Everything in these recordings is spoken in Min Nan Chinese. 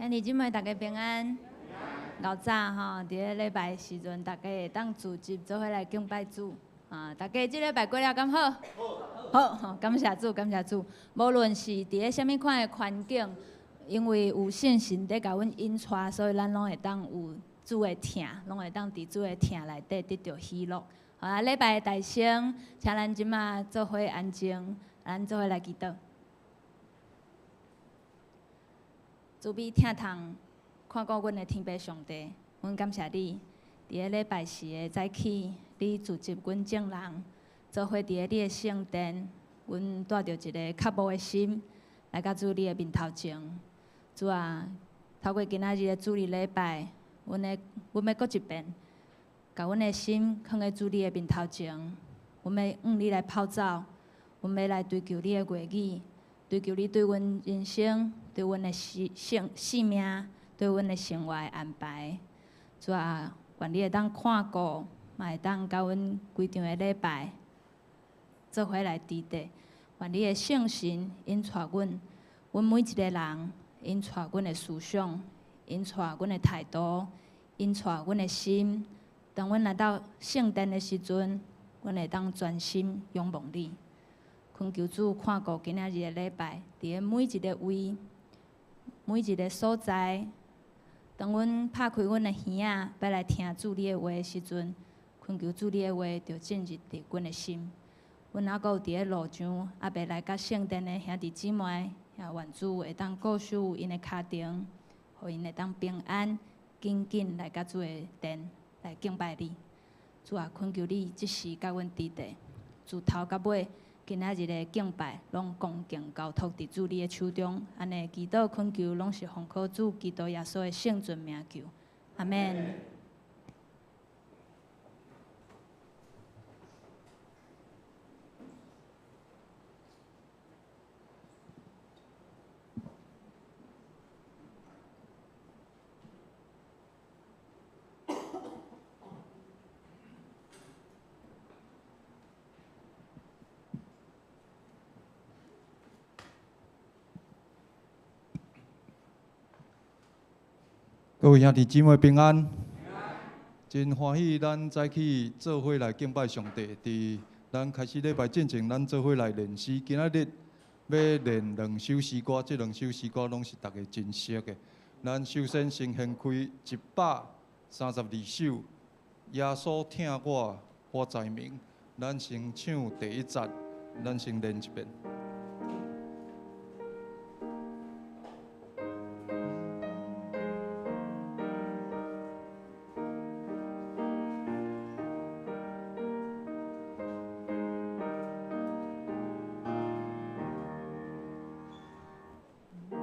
兄弟姊妹，大家平安。𠢕早吼，佇咧禮拜時陣，大家會當聚集做伙來敬拜主。啊，大家這禮拜過了敢好？好，好，感謝主，感謝主。無論是佇咧啥物款的環境，因為有聖神佇共阮引帶，所以咱攏會當有主的疼，攏會當佇主的疼內底得著喜樂。好啊，禮拜的大聲，請咱這馬做伙安靜，咱做伙來祈禱。慈悲疼痛，看顧阮的天父上帝，阮感謝你，佇咧禮拜四的早起，你聚集阮眾人，做伙佇咧你的聖殿，阮帶著一个渴慕的心，來到主你的面頭前。主啊，透過今仔日的主日禮拜，阮的阮欲閣一遍，共阮的心囥佇主你的面頭前，阮欲向你來泡澡，阮欲來追求你的話語，追求你對阮人生、對阮的生命、對阮的生活的安排。主啊，願你會當看顧，嘛會當共阮規場的禮拜做伙來佇咧。願你的聖神引帶阮，阮每一个人引帶阮的思想，引帶阮的態度，引帶阮的心。當阮來到聖殿的時陣，阮會當專心仰望你。懇求主看顧今仔日的禮拜，佇咧每一个位、每一个所在，當阮拍開阮的耳仔，欲來聽主你的話的時陣，懇求主你的話就進入佇阮的心。阮猶閣有佇咧路上，猶未來到聖殿的兄弟姊妹，也願主會當顧守𪜶的跤程，予𪜶會當平安、緊緊來到主的殿來敬拜你。主啊，懇求你這時佮阮佇咧，自頭到尾，今仔日的敬拜攏恭敬交託佇主你的手中，按呢祈禱懇求，攏是奉靠主基督耶穌的聖尊名求，阿們。各位兄弟姊妹平安，真歡喜咱早起做伙來敬拜上帝。佇咱開始禮拜進前，咱做伙來練詩。今仔日欲練兩首詩歌，這兩首詩歌攏是大家真熟的。咱首先先掀開132首，耶穌疼我，我知明。咱先唱第一節，咱先練一遍。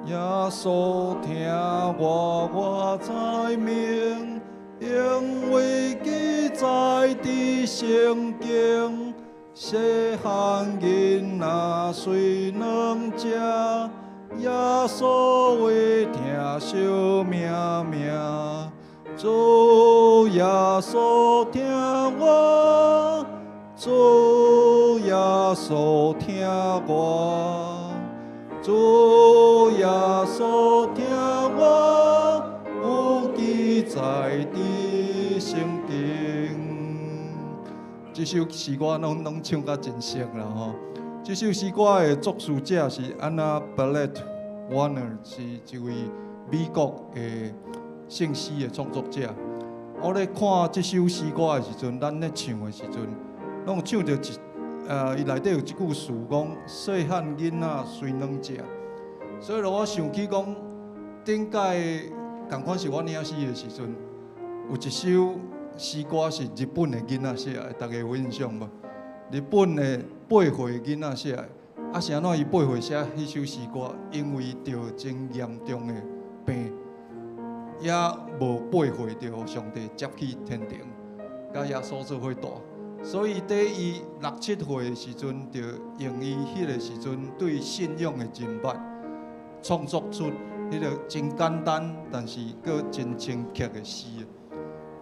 耶穌疼我，我知明，因為記載佇聖經。細漢囡仔雖軟食，耶穌話疼惜命命。主耶穌疼我，主耶穌疼我，主耶穌疼我，有記載佇聖經。這首詩歌攏唱甲真熟啦吼。這首詩歌的作詞者是 Anna Ballett Warner，是一位美國的聖詩的創作者。我咧看這首詩歌的時陣，咱咧唱的時陣，攏有唱著一，伊內底有一句詞講：細漢囡仔雖軟食。所以我想起講，頂擺仝款是我領詩的時陣，有一首詩歌是日本的囡仔寫的，大家有印象無？日本的8歲囡仔寫的，啊是按怎伊8歲寫彼首詩歌？因為著真嚴重的病，也無8歲就上帝接去天庭，佮耶穌做伙住。所以佇伊六七歲的時陣，就用伊彼个時陣對信仰的認捌，創作出彼个真簡單，但是閣真深刻的詩。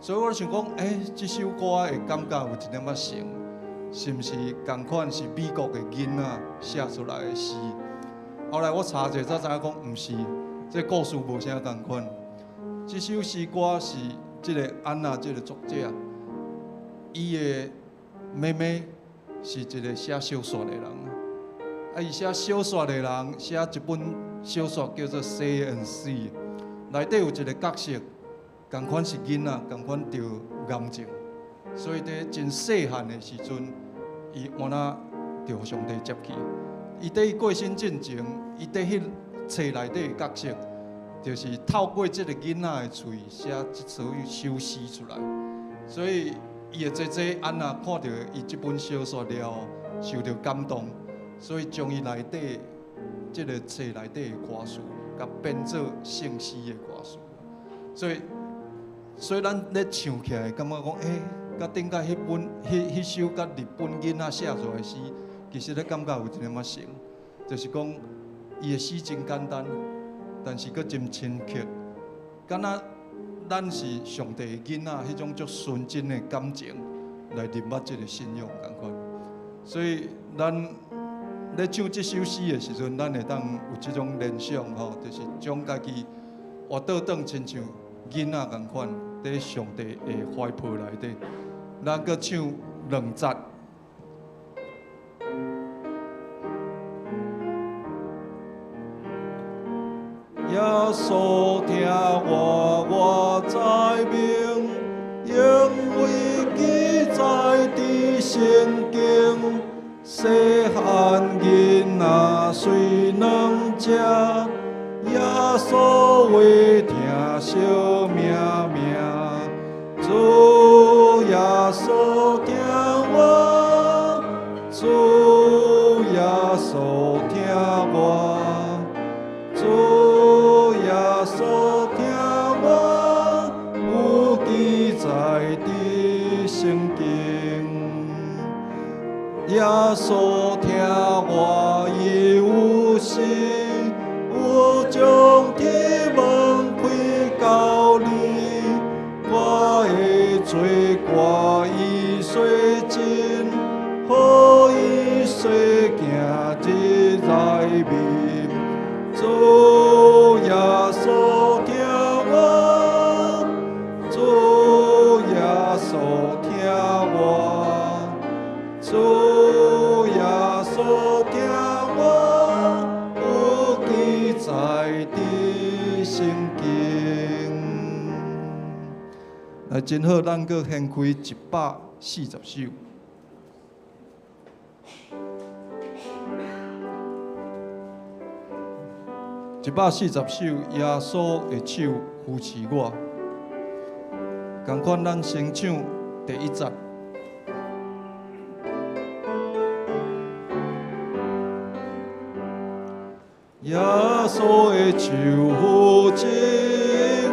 所以我想講，這首歌會感覺有一點仔像，是毋是仝款是美國的囡仔寫出來的詩？後來我查者才知影講，毋是，這故事無啥仝款。這首詩歌是這个安娜這个作者，伊的妹妹是一个寫小說的人。啊，伊寫小說的人寫一本小說叫做《Say and See》，內底有一个角色，仝款是囡仔，仝款著癌症，所以佇真細漢的時陣，伊換哪著上帝接去。伊佇伊過身進前，伊佇彼冊內底的角色，就是透過這个囡仔的喙寫這首首詩出來。所以伊的姐姐安娜看著伊這本小說了後，受著感動，所以將伊內底這个冊內底的歌詞，共編做聖詩的歌詞。所以咱咧唱起來，感覺講，欸，佮頂擺彼本、彼彼首佮日本囡仔寫出來的詩，其實咧感覺有一點仔像，就是講伊的詩真簡單，但是閣真深刻，敢若咱是上帝的囡仔，彼種足純真的感情來認捌這个信仰仝款。所以咱咧唱這首詩的時陣，咱會當有這種聯想吼，就是將家己活倒轉親像囡仔仝款，佇上帝的懷抱內底，咱閣唱兩節。耶穌聽我，我知明，因為記載佇聖經，細漢囡仔雖軟食，耶穌話聽惜命命。主耶穌聽我，主耶穌聽我，主耶穌聽我，有記載佇聖經。耶穌聽我，伊有時有將天門開予你，我的罪過已洗淨，予伊洗淨日內面。主耶穌聽我，主耶穌聽我，主耶穌聽我，有記載佇聖經。來，真好，咱閣掀開140首。140首，耶穌的手扶持我。仝款，咱先唱第一節。耶穌的手扶持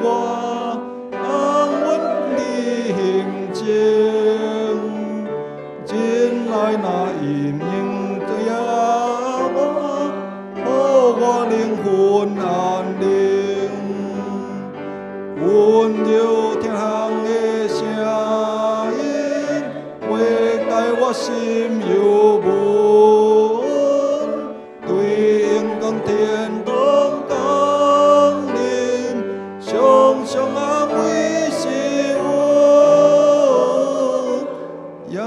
我，安穩佇行程，忍耐那陰影掠我，予我靈魂安寧。溫柔疼的聲音，化解我心憂悶，對榮光天堂降臨，常常安慰是阮。耶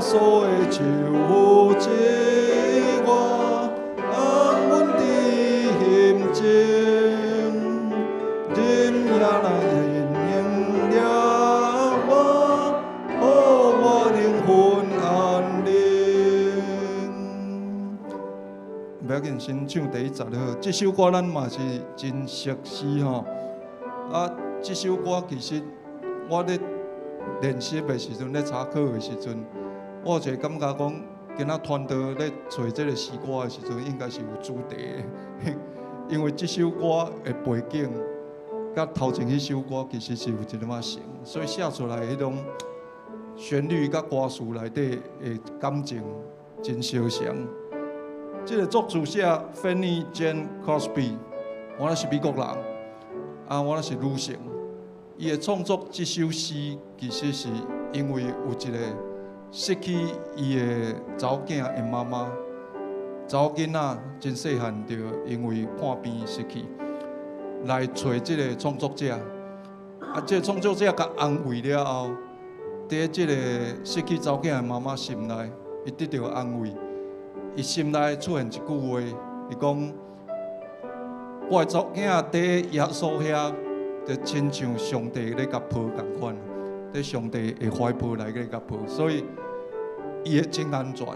穌的手扶持我，安穩佇行程，忍也那陰影掠我，予我靈魂安寧。袂要緊，先唱第一節就好。這首歌咱嘛是真熟悉吼。啊，這首歌其實我咧練習的時陣，咧查課的時陣，我有一個感覺講，今仔傳道咧揣這個詩歌的時陣，應該是有主題的，因為這首歌的背景，佮頭前彼首歌其實是有一點仔像，所以寫出來彼種旋律佮歌詞內底的感情真相像。這个作詞者 Fanny Jane Crosby，原來是美國人，啊，原來是女性。伊的創作這首詩，其實是因為有一个失去伊的查某囝的媽媽，查某囡仔真細漢就因為破病失去。來揣這个創作者。啊，這个創作者共安慰了後，佇這个失去查某囝的媽媽心內，伊得著安慰，伊心內出現一句話，伊講：我的查某囝佇耶穌遐，就親像上帝咧共抱仝款，佇上帝的懷抱內咧共抱，所以伊會真安全。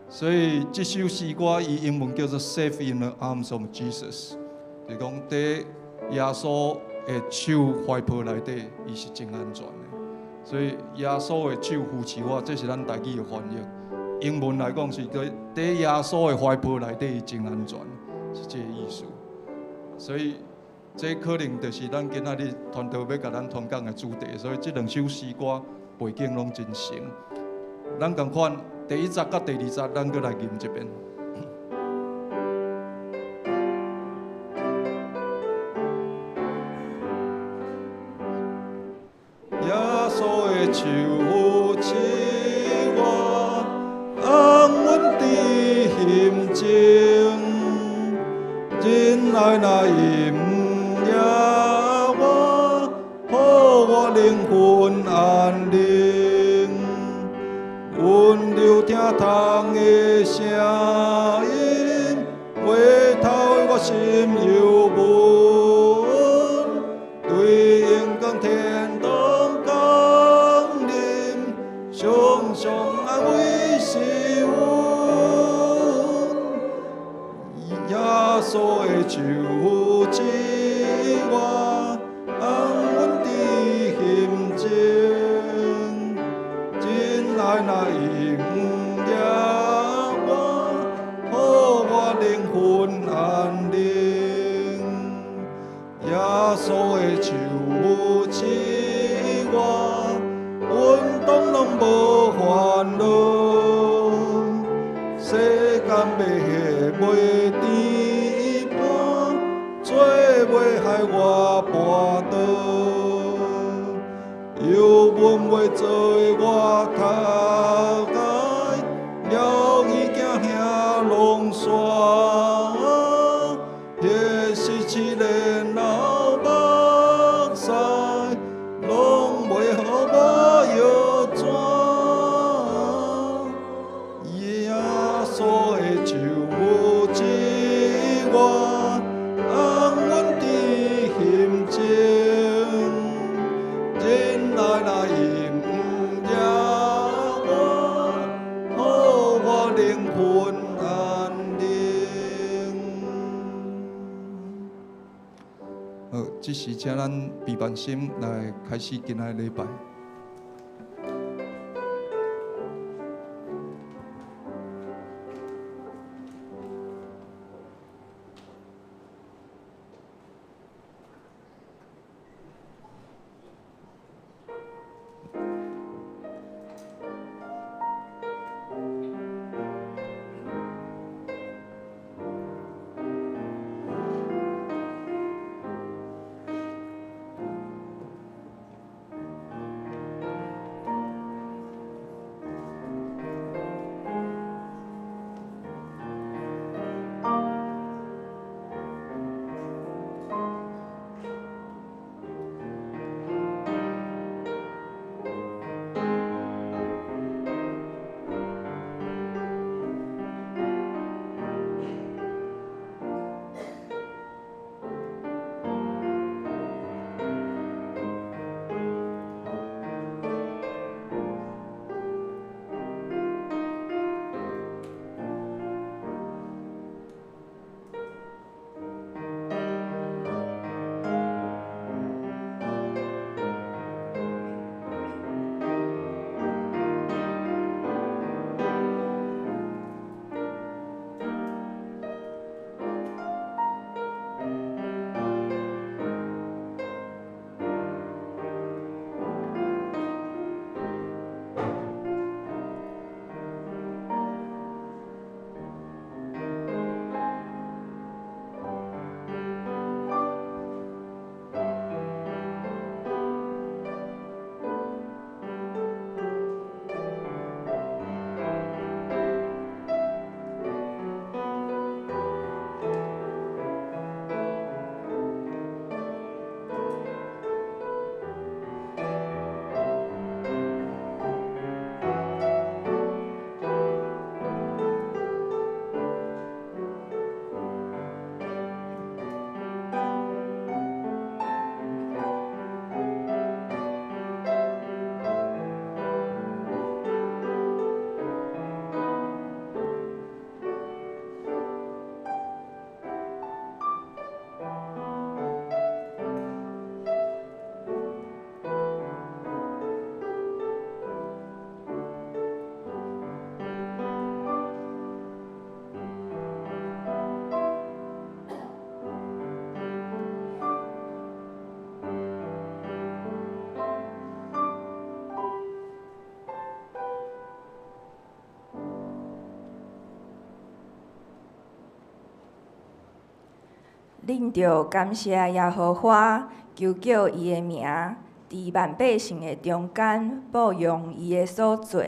所以這首詩歌伊英文叫做《Safe in the Arms of Jesus》，就講佇耶穌的手懷抱內底，伊是真安全的。所以耶穌的手扶持我，這是咱台語的翻譯。英文來講是佇耶穌的懷抱內底，伊真安全，是這个意思。所以這可能就是咱今仔日傳道欲共咱傳講的主題。所以這兩首詩歌背景攏真像。咱仝款第一節佮第二節，咱閣來吟一遍。耶穌的手扶持我，安穩佇心中，仁愛來引領我，予我靈魂安寧。溫柔疼痛的聲音，話透我心憂悶，對榮光天堂降臨，常常安慰是阮。耶穌的手扶持我，安穩佇心中，仁愛來引領我，予我靈魂安寧。耶穌的手扶持我，阮當攏無煩惱。世間欲袂甜伴，做袂害我跋倒。油溫袂做我頭解，了伊行遐攏煞。彼是試煉流目屎，攏袂予我搖轉。耶穌的手扶持我，安穩佇心中，仁愛來引領我，予我靈魂安寧。好，這時請咱閉目心來開始今仔禮拜。恁著感謝耶和華，求叫伊的名，佇萬百姓的中間報揚伊的所做，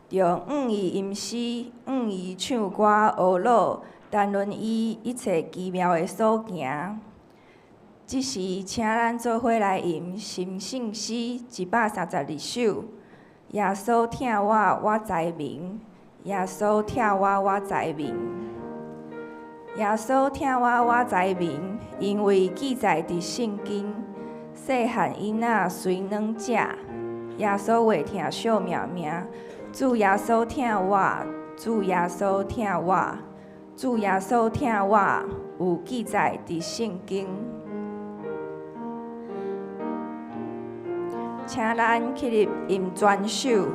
著向伊吟詩，向伊唱歌呵咾，談論伊一切奇妙的所行。這時，請咱做伙來吟新聖詩132首。耶穌疼我，我知明；耶穌疼我，我知明。耶穌疼我，我知明，因為記載佇聖經。細漢囡仔隨軟食，耶穌話疼惜命命。主耶穌疼我，主耶穌疼我，主耶穌疼我，有記載佇聖經。請咱起立吟全首。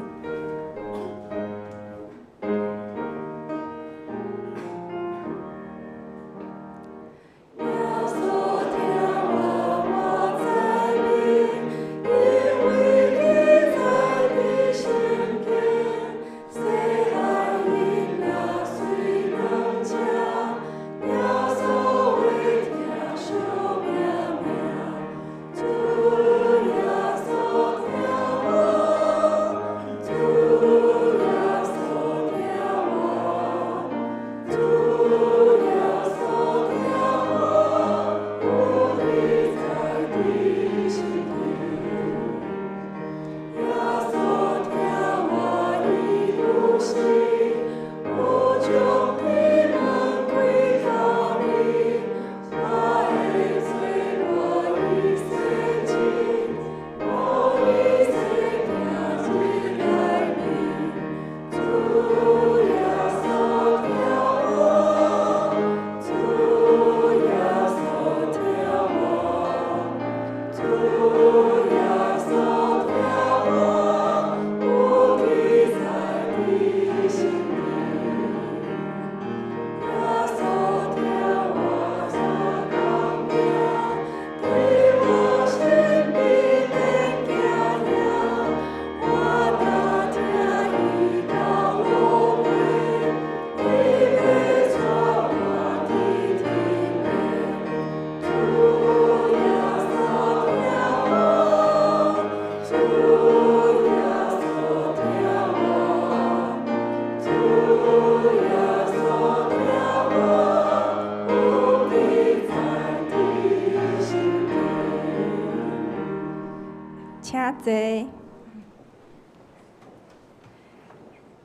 請坐。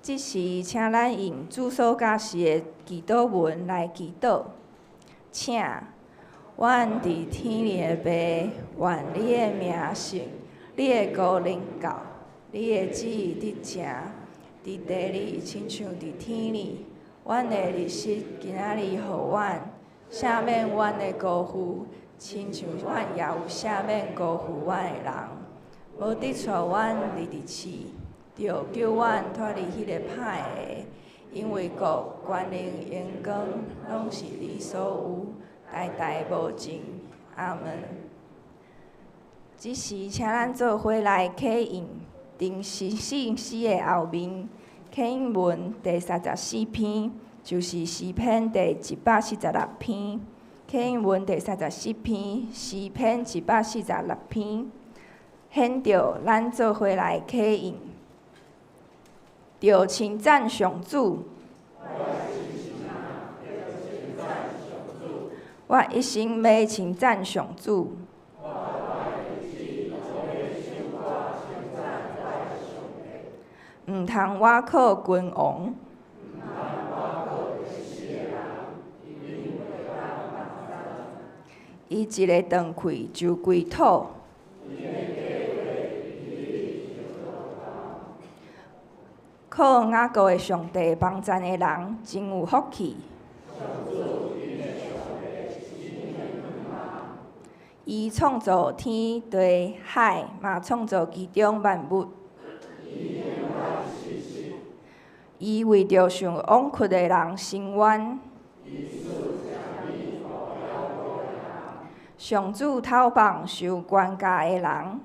這時，請咱用主所教示的祈禱文來祈禱。請，阮佇天裡的父，願你的名聖，你的國臨到，你的旨意得成，佇地裡親像佇天裡。阮的日食今仔日予阮，赦免阮的辜負，親像阮也有赦免辜負阮的人。無得帶阮入佇試，著救阮脫離彼个歹的，因為國、權能、榮光，攏是你所有，代代無盡。阿門。這時，請咱做伙來啟應佇新聖詩的後面，啟應文第34篇，就是詩篇第146篇。啟應文第34篇，詩篇146篇，現著咱做伙來啟應，著稱讚上主。我一生欲稱讚上主。毋通倚靠君王。伊一个斷氣就歸土。靠雅各的上帝幫贊的人，真有福氣。伊創造天地海，嘛創造其中萬物。伊為著受枉屈的人伸冤。上主討放受關押的人。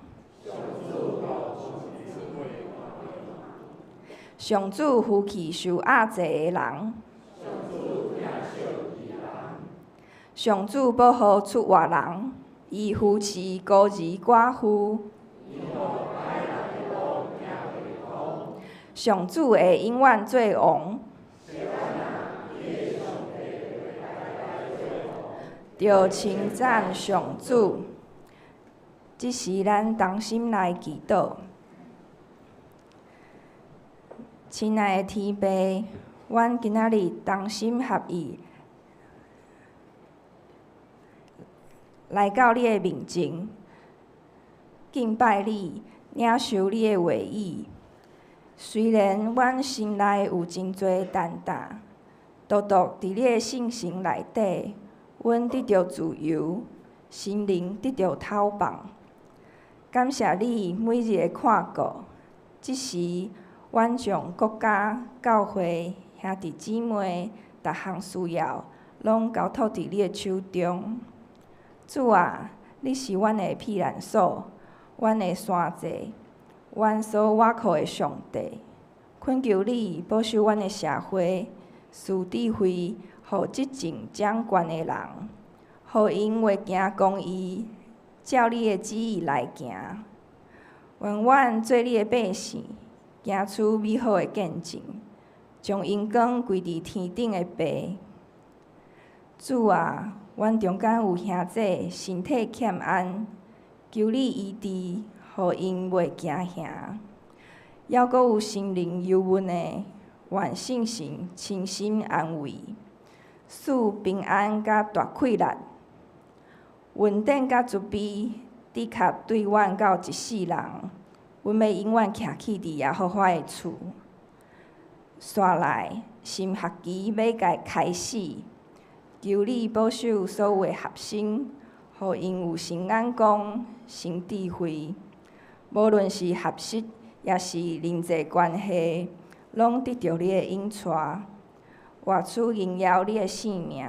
上主扶起受壓制的人。上主保護出活人，伊扶持孤兒寡婦。上主會永遠做王。著稱讚上主。這時咱同心來祈禱。親愛的天父，阮今仔日同心合意來到你的面前，敬拜你，領受你的話語。雖然阮心內有真濟擔擔，獨獨佇你的聖城內底，阮得著自由，心靈得著透放。感謝你每日的看顧，這時阮將國家、教會、兄弟姊妹，逐項需要，攏交託佇你的手中。主啊，你是阮的避難所，阮的山寨，阮所倚靠的上帝。懇求你保守阮的社會，賜智慧，予執政掌權的人，予𪜶會行公義，照你的旨意來行。願阮做你的百姓，行出美好的見證，將榮光歸佇天頂的父。主啊，阮中間有兄弟身體欠安，求你醫治，予𪜶袂驚嚇。猶閣有心靈憂悶的，願聖神親身安慰，賜平安佮大氣力，恩典佮慈悲，的確對阮到一世人。阮欲永遠徛起佇耶和華的厝。紲來，新學期欲共開始，求你保守所有的學生，予𪜶有新眼光、新智慧。無論是學習，抑是人際關係，攏得著你的引帶，活出榮耀你的姓名。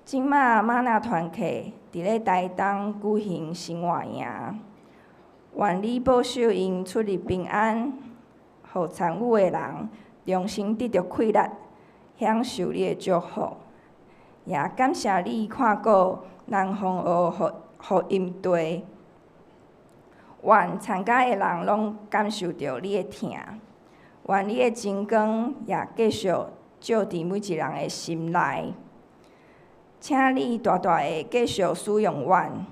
這馬嗎哪團契佇咧台東舉行生活營，願你保守𪜶出入平安，予參與的人重新得著氣力，享受你的祝福。也感謝你看顧南方澳福福音地，願參加的人攏感受著你的疼，願你的真光也繼續照佇每一人的心內。請你大大的繼續使用阮，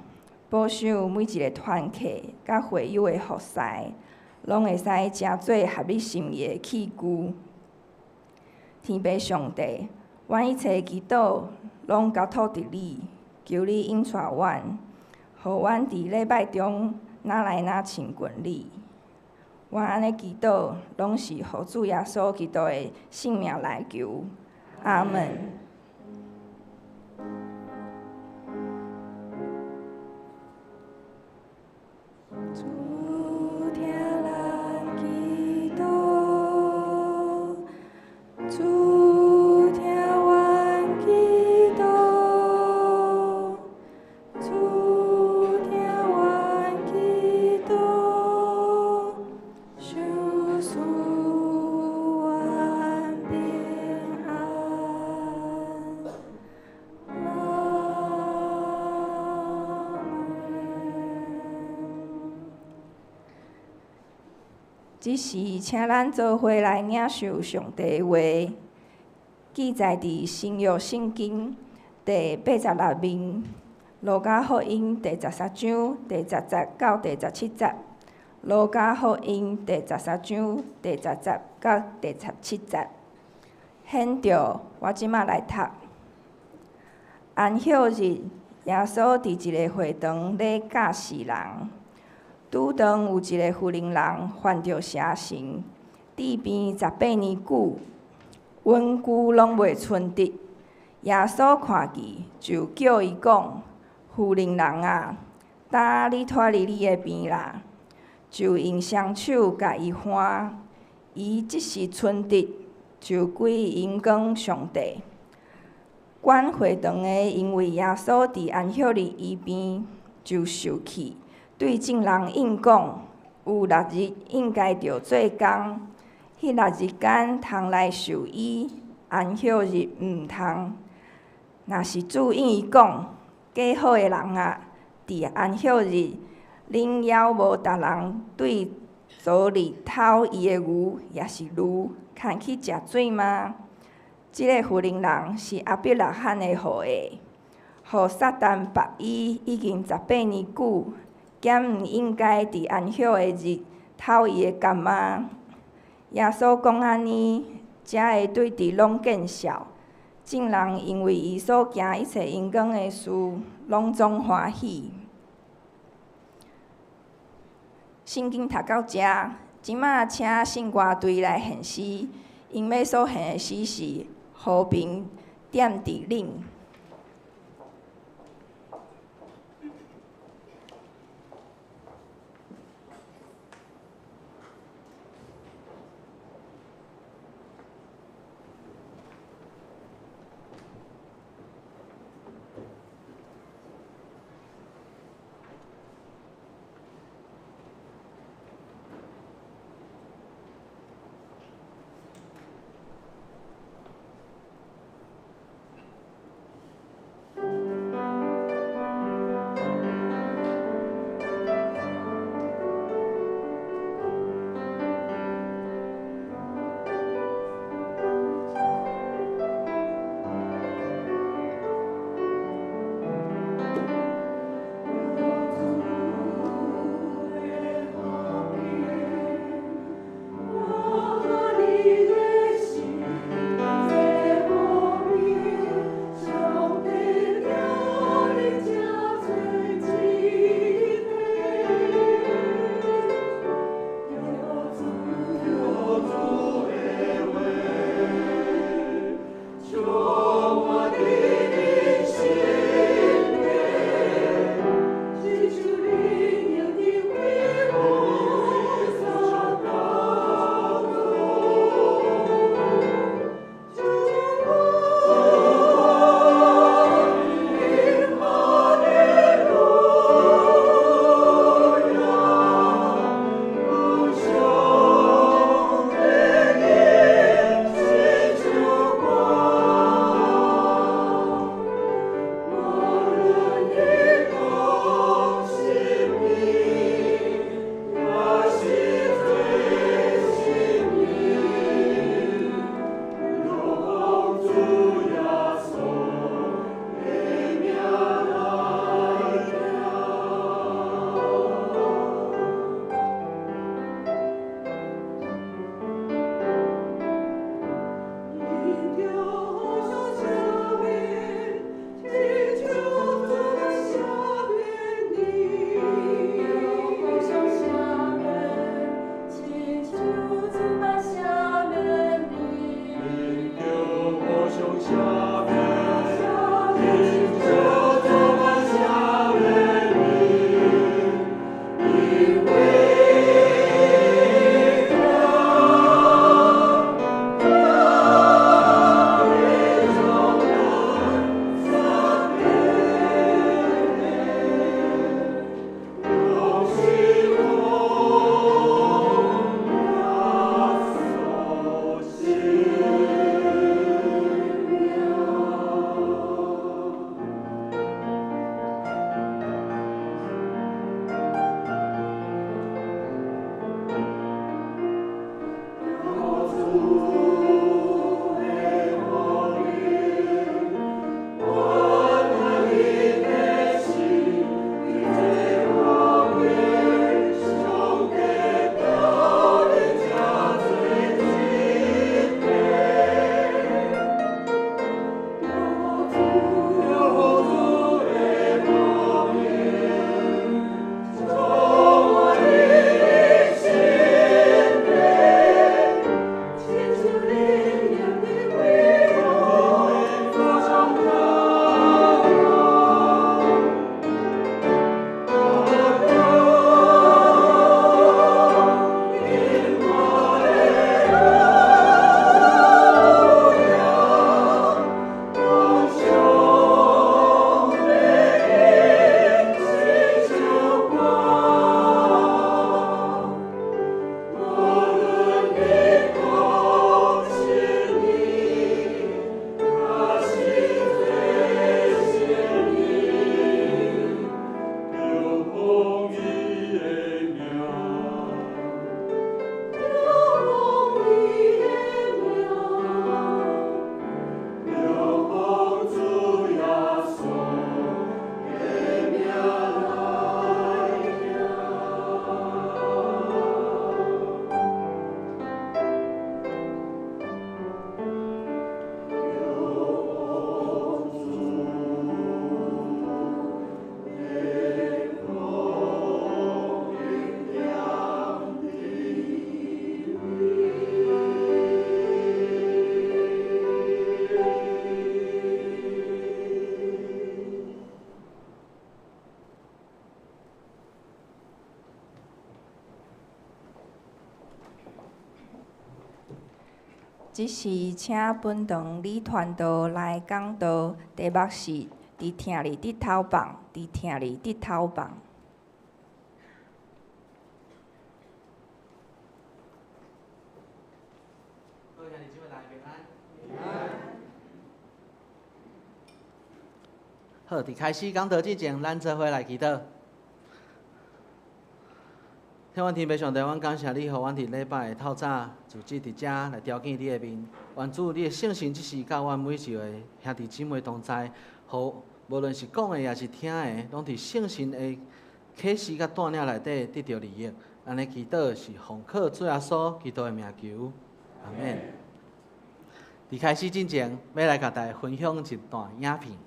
保守每一个團契佮會友的服侍，攏會使成做合你心意的器具。天父上帝，阮一切祈禱攏交託佇你，求你引帶阮，予阮佇禮拜中愈來愈親近你。阮按呢祈禱，攏是奉主耶穌基督的聖名來求。阿門。主聽咱祈禱，主聽阮祈禱，主聽阮祈禱，賞賜阮平安。阿們。這時，請咱做伙來領受上帝的話，記載佇新約聖經第86面，路加福音第13章第10節到第17節。路加福音第13章第10節到第17節。現著我這馬來讀。安息日，耶穌佇一个會堂咧教示人。拄當有一个婦人犯著邪神，治病18年久，穩久攏袂伸直。耶穌看見，就叫伊講：婦人人啊，今你脫離你的病啦。就用雙手共伊翻，伊即時伸直，就歸榮光上帝。管會堂的因為耶穌佇安息日醫病，就受氣，對眾人應講：有六日應該著做工，彼六日間通來受醫，安息日毋通。若是主應伊講：假好的人啊，佇安息日，恁猶無逐人對昨日偷伊的牛，抑是驢，牽去食水嗎？這个婦人人是亞伯拉罕的後裔，予撒旦縛伊已經18年久，敢毋應該佇安息的日透伊的監嗎？耶穌講按呢，遮的對佇攏見笑。眾人因為伊所行一切榮光的事，攏總歡喜。聖經讀到遮，這馬請聖歌隊來獻詩，𪜶欲所獻的詩是《和平踮佇頂》。 求你。這時請本堂李傳道來講道，題目是佇疼裡得頭放，佇疼裡得頭放。各位兄弟姊妹，大家平安。好，佇開始講道之前，咱做伙來祈禱。天父天父上帝，阮感謝你，予阮佇禮拜的透早，組織佇遮來朝見你的面。願主你的聖神這時佮阮每一個兄弟姊妹同在，予無論是講的抑是聽的，攏佇聖神的啟示佮帶領內底得著利益。按呢祈禱是奉靠主耶穌基督的名求，阿們。佇開始進前，欲來共大家分享一段影片。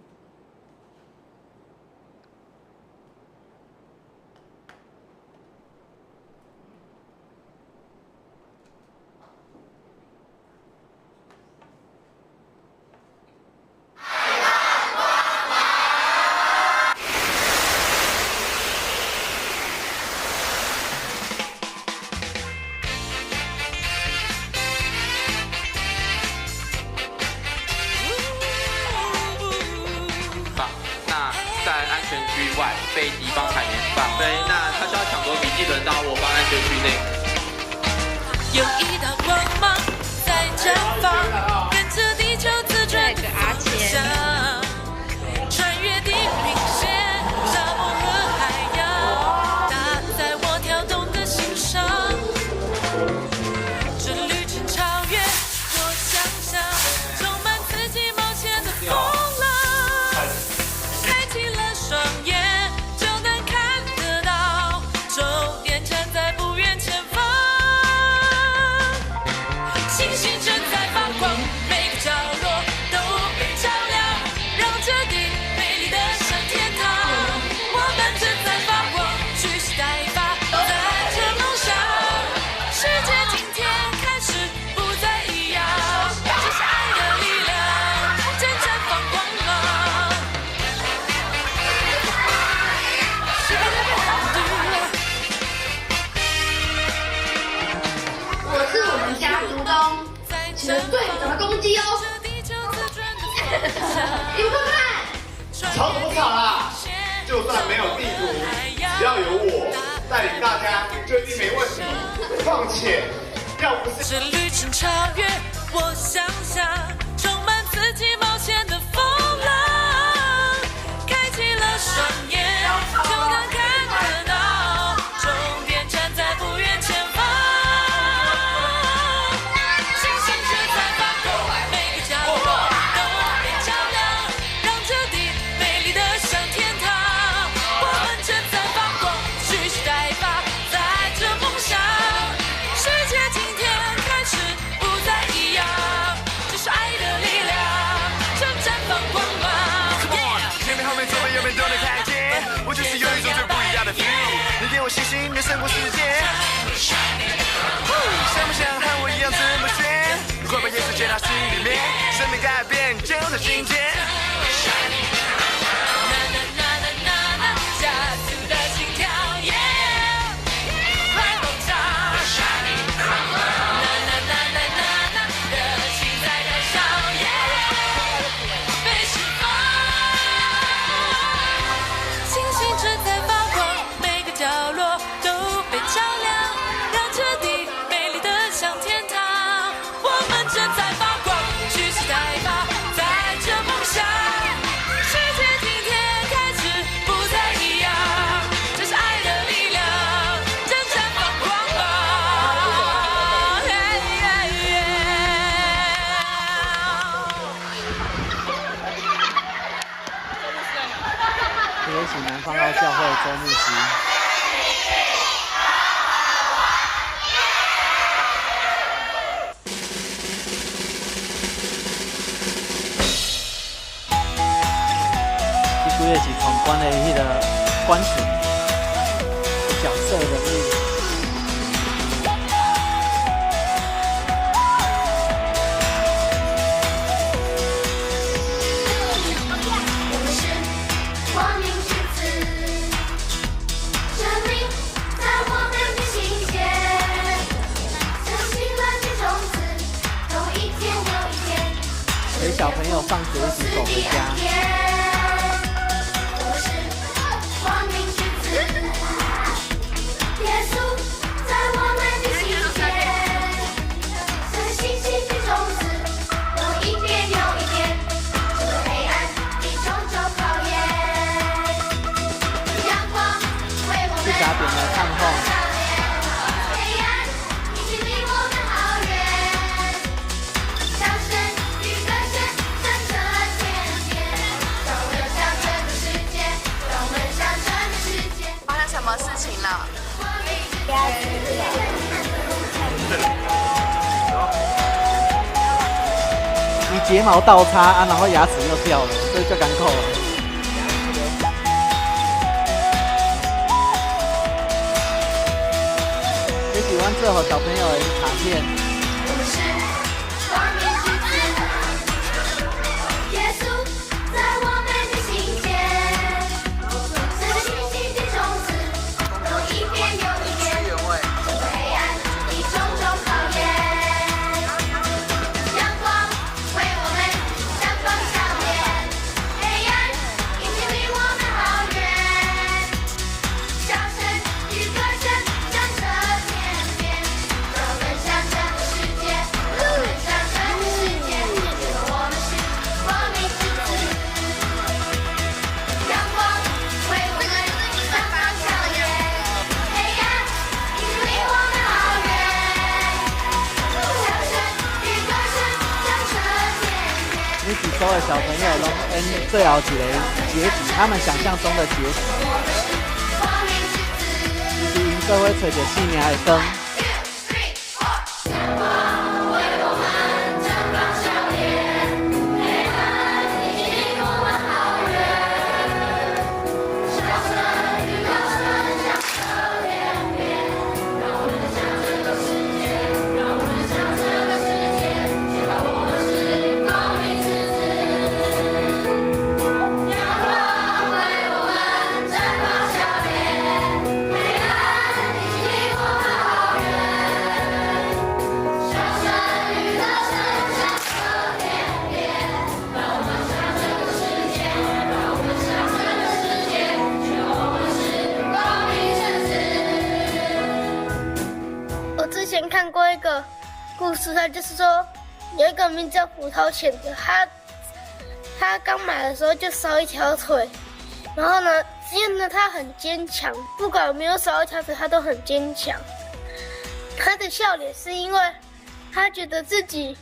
那在安全區外被敵方海綿放飛，那他需要搶奪筆記本到我方安全區內。有一道光芒在綻放，跟着地球自轉的方向，穿越地平線、沙漠和海洋，打在我跳動的心上。這旅程超越我想象，充滿刺激冒險的風浪。開啟了雙眼，就能看得到，終點站在不遠前方。星星正在發光，每個角落都被照亮，讓這地美麗的像天堂。我們正在發光，蓄勢待發，載著夢想。世界今天開始不再一樣，這是愛的力量，正綻放光芒。我是我們家族中騎得最早的公雞哦！你們快看，吵什麼吵啦？就算沒有地圖，只要有我帶領大家，就一定沒問題。況且，要不是這旅程超越我想象，充滿刺激冒險的風浪，開啟了雙眼就能看得到，終點站在不遠前方。星星正在發光，每個角落都被照亮，讓這地美麗的像天堂。我們正在發光，蓄勢待發，載著夢想。世界今天開始不再一樣，這是愛的力量，正綻放光芒。前面後面左邊右邊都能看見，我就是有一種最不一樣的 feel。你給我信心，能勝過世界。想不想和我一樣這麼炫？快把耶穌接到心裡面，生命改變就在今天。啦啦啦啦啦，加速的心跳，耶，快爆炸！啦啦啦啦啦啦，熱情在燃燒，耶，被釋放。星星正在發光，每個角落都被照亮，讓這地美麗的像天堂。我們正在發光，蓄勢待發，載著夢想。世界今天開始不再一樣，這是愛的力量，正綻放光芒。嘿耶耶。這個是南方澳教會周牧師。這幾個是闖關的彼個關主角色人物。我們是光明之子，生命在我們的心間，相信了這種子，有一天朋友放学一起走回家。我们是光明之子，耶稣在我们的心间，像星星的种子，都一点又一点，这黑暗的种种考验。阳光为我们去家边来探访。黑暗已经离我们好远，笑声与歌声响彻天边，让我们向这个世界，让我们向这个世界。发生什么事情了？你睫毛倒插啊，然後牙齒又掉了，所以就艱苦了。這是阮做予小朋友的卡片。我們是光明之子，耶穌在我們的心間，像星星的種子，都一遍又一遍，這黑暗的種種考驗。陽光為我們綻放笑臉，黑暗已經離我們好遠，笑聲與歌聲響徹天邊，讓我們向這個世界，讓我們向這個世界，因為我們是光明之子。陽光為我們綻放笑臉，黑暗已經離我們好遠，笑聲與歌聲響徹天邊。呢幾組的小朋友攏演最後一個結局，他們想象中的結局，就是𪜶做伙揣著生命的光。我之前看過一個故事，他就是說有一個名叫葡萄犬的，他剛買的時候就少一條腿，然後呢，因為呢他很堅強，不管有沒有少一條腿，他都很堅強。他的笑臉是因為他覺得自己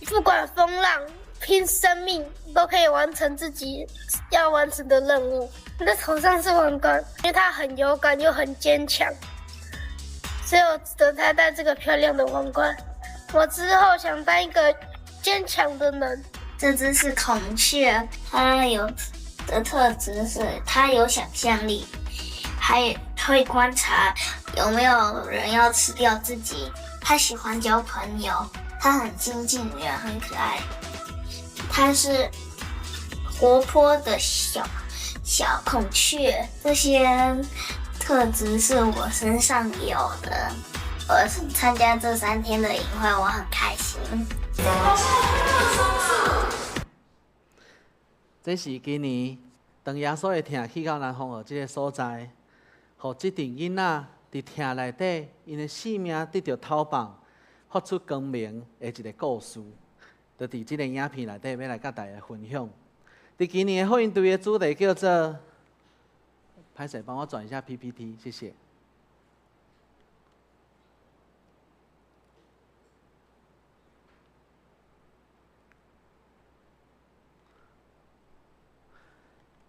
不管風浪，拼生命都可以完成自己要完成的任務。他的頭上是王冠，因為他很勇敢又很堅強。所以我值得他戴這個漂亮的王冠。我之後想當一個堅強的人。這隻是孔雀，它有的特質是它有想象力，還會觀察有沒有人要吃掉自己。它喜歡交朋友，它很親近人，很可愛。它是活潑的小小孔雀，這些特質是我身上有的。我參加這3天的營會，我很開心。這是今年當耶穌的疼去到南方學這個所在，予這陣囡仔佇疼內底，𪜶的性命得著透放，發出光明的一個故事，就佇這個影片內底欲來佮大家分享。佇今年的福音隊的主題叫做，歹勢幫我轉一下 PPT，謝謝。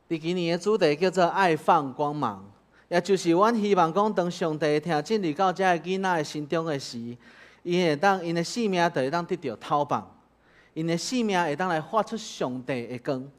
佇今年的主題叫做“愛放光芒”，也就是阮希望講，當上帝疼進入到這个囡仔的心中的時，伊會當𪜶的性命就會當得著透放，𪜶的性命會當來發出上帝的光。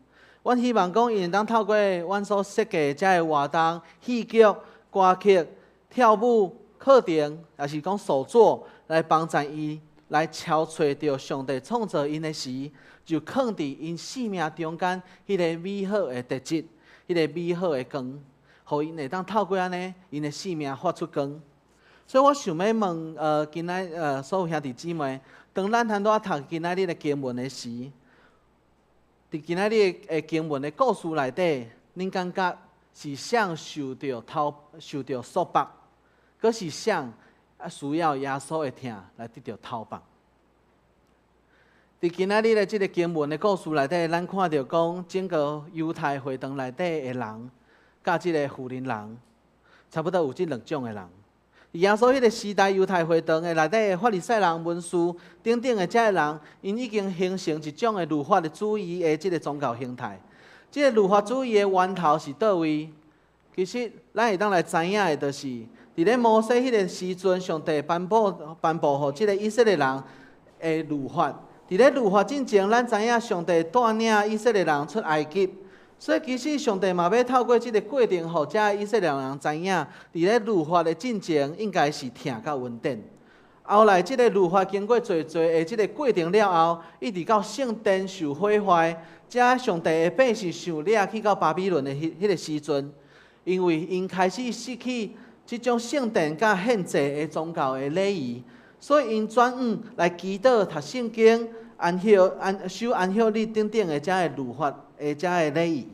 阮希望講，𪜶會當透過阮所設計這个活動、戲劇、歌曲、跳舞、課程，抑是講手作，來幫助伊來敲揣著上帝創造𪜶的時，就囥佇𪜶生命中間彼个美好的特質，彼个美好的光，予𪜶會當透過按呢，𪜶的生命發出光。所以我想欲問，今仔所有兄弟姊妹，當咱拄仔讀今仔日的經文的時，佇今仔日的經文的故事內底，恁感覺是啥受著頭受著束縛，閣是啥啊需要耶穌的疼來得著頭放？佇今仔日的這个經文的故事內底，咱看著講整個猶太會堂內底的人，佮這个婦人人，差不多有這兩種的人。耶穌彼个時代，猶太會堂的內底的法利賽人、文士等等的這个人，𪜶已經形成一種的律法的主義的這个宗教形態。這个律法主義的源頭是佗位？其實，咱會當來知影的，就是佇咧摩西彼个時陣，上帝頒布予這个以色列人的律法。佇咧律法進前，咱知影上帝帶領以色列人出埃及，所以其實上帝嘛欲透過這个過程，予遮以色列人知影，佇咧律法的進前應該是疼佮恩典。後來，這个律法經過濟濟的這个過程了後，一直到聖殿受毀壞，遮上帝的百姓受掠去到巴比倫的彼个時陣，因為𪜶開始失去這種聖殿佮獻祭的宗教的禮儀，所以𪜶轉向來祈禱、讀聖經、安息安守安息日等等的遮个律法的遮个禮儀，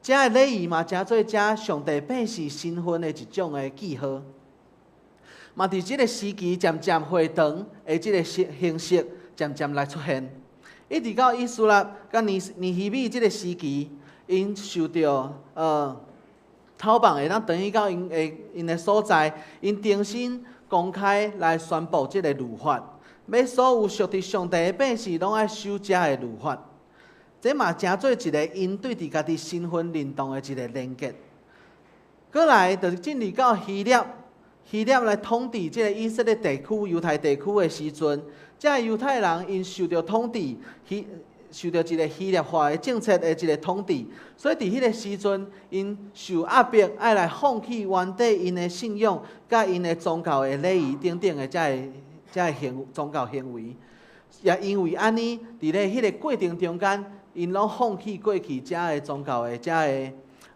遮个禮儀嘛，成做遮上帝百姓身份的一種的記號。嘛，佇這个時期，漸漸會堂的這个形式漸漸來出現，一直到以斯拉佮尼希米這个時期，𪜶受著討放會當轉去到𪜶的所在，𪜶重新公開來宣布這个律法。欲所有屬佇上帝的百姓，攏愛守遮个律法。這嘛成做一个𪜶對佇家己身份認同的一个連結。過來就是進入到希臘，希臘來統治這个以色列地區、猶太地區的時陣，這猶太人𪜶受著統治，受著一个希臘化的政策的一个統治，所以佇彼个時陣，𪜶受壓迫，愛來放棄原底𪜶的信仰、佮𪜶的宗教的禮儀等等的遮个宗教行為。也因為按呢，佇咧彼个過程中間，𪜶攏放棄過去遮个宗教的遮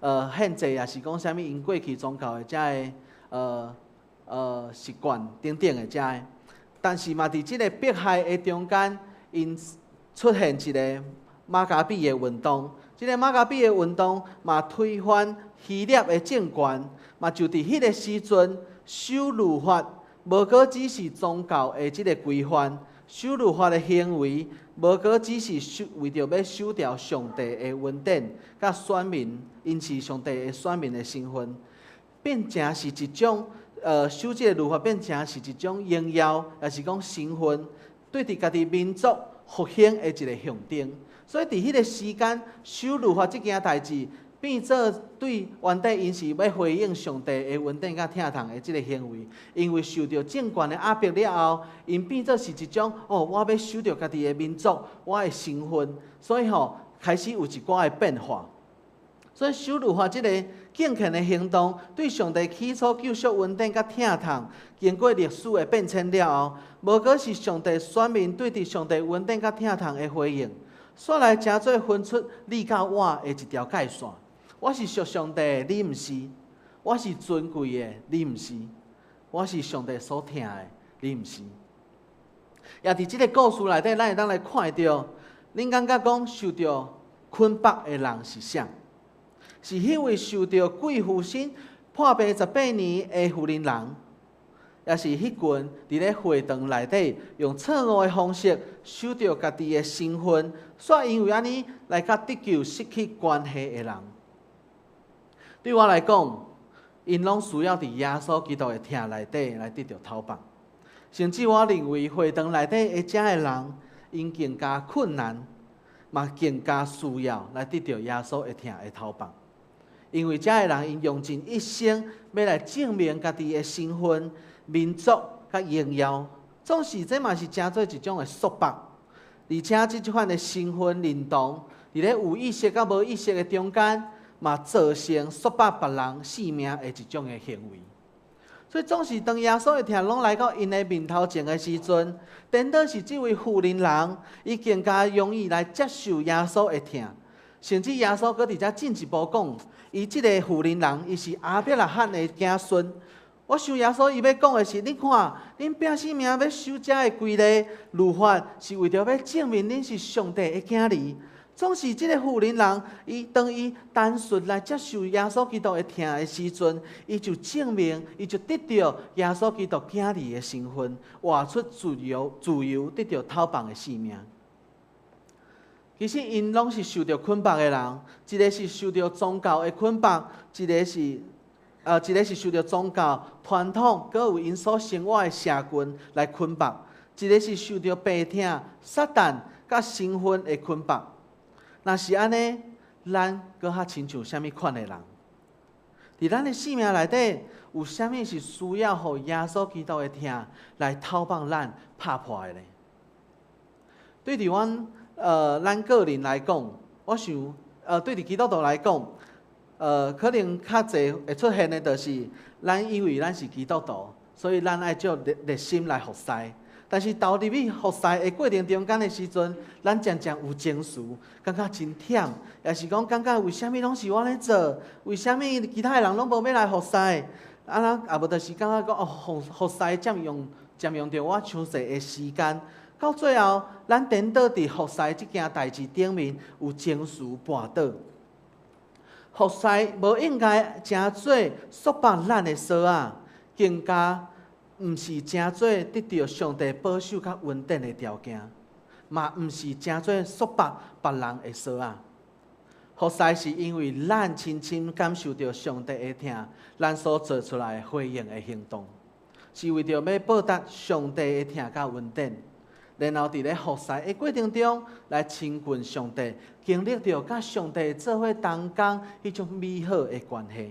个獻祭，抑是講啥物𪜶過去宗教的遮个習慣等等的遮个。但是嘛，佇這个迫害的中間，𪜶出現一个瑪加比的運動。這个瑪加比的運動嘛，推翻希臘的政權，嘛就佇彼个時陣守律法，無閣只是宗教的這个規範，守律法的行為，無閣只是守為著欲守著上帝的恩典，佮選民，𪜶是上帝的選民的身份，變成是一種守這个律法變成是一種榮耀，抑是講身份，對佇家己民族復興的一个象徵。所以佇彼个時間，守律法這件代誌，變做對原底𪜶是欲回應上帝的恩典佮疼痛的這个行為，因為受著政權的壓迫了後，𪜶變做是一種哦，我欲守著家己的民族，我的身份，所以吼開始有一寡的變化。所以守律法這个敬虔的行動，對上帝起初救贖恩典佮疼痛，經過歷史的變遷了後，無閣是上帝選民對佇上帝恩典佮疼痛的回應，煞來成做分出你佮我的一條界線。我是屬上帝的，你毋是；我是尊貴的，你毋是；我是上帝所疼的，你毋是。也佇這个故事內底，咱會當來看著，恁感覺講受著捆綁的人是啥？是彼位受著貴婦身破病18年的婦人人，抑是彼群佇咧會堂內底用錯誤的方式守著家己的身份，煞因為按呢來佮得救失去關係的人？對我來講，𪜶攏需要佇耶穌基督的疼內底來得著頭放。甚至我認為會堂內底的遮的人，𪜶更加困難，嘛更加需要來得著耶穌的疼的頭放。因為遮的人，𪜶用盡一生欲來證明家己的身份、民族佮榮耀，總是這嘛是成做一種的束縛。而且這款的身份認同，佇咧有意識佮無意識的中間，嘛造成束縛別人性命的一種的行為。所以總是當耶穌的疼攏來到𪜶的面頭前的時陣，顛倒是這位婦人人，伊更加容易來接受耶穌的疼。甚至耶穌閣佇遮進一步講，伊這个婦人人，伊是亞伯拉罕的子孫。我想耶穌伊欲講的是，恁看，恁拼性命欲守遮的規例律法，是為著欲證明恁是上帝的囝兒。總是這个婦人人，伊當伊單純來接受耶穌基督的疼的時陣，伊就證明，伊就得著耶穌基督囝兒的身份，活出自由、自由得著透放的生命。其實𪜶攏是受著捆綁的人，一个是受著宗教的捆綁，一个是受著宗教傳統，閣有𪜶所生活的社群來捆綁；一个是受著病痛、撒旦佮身份的捆綁。若是按呢，咱閣較親像啥物款的人？佇咱的生命內底，有啥物是需要予耶穌基督的疼來透放咱拍破的呢？對佇阮咱個人來講，我想，對佇基督徒來講，可能較濟會出現的，就是咱以為咱是基督徒，所以咱愛足熱熱心來服侍。但是投入去服侍的過程中間的時陣，咱漸漸有情緒，感覺真忝，也是講感覺為啥物攏是我咧做？為啥物其他的人攏無欲來服侍？啊，咱也無就是感覺講哦，服侍佔用著我傷濟的時間。到最後，咱顛倒佇服侍這件代誌頂面有情緒跋倒。服侍無應該成做束縛咱的索仔，更加毋是成做得著上帝保守佮恩典的條件，嘛毋是成做束縛別人的索仔。服侍是因為咱親身感受著上帝的疼，咱所做出來的回應的行動，是為著欲報答上帝的疼佮恩典，然後佇咧服侍的過程中來親近上帝，經歷著佮上帝做伙同工彼種美好的關係。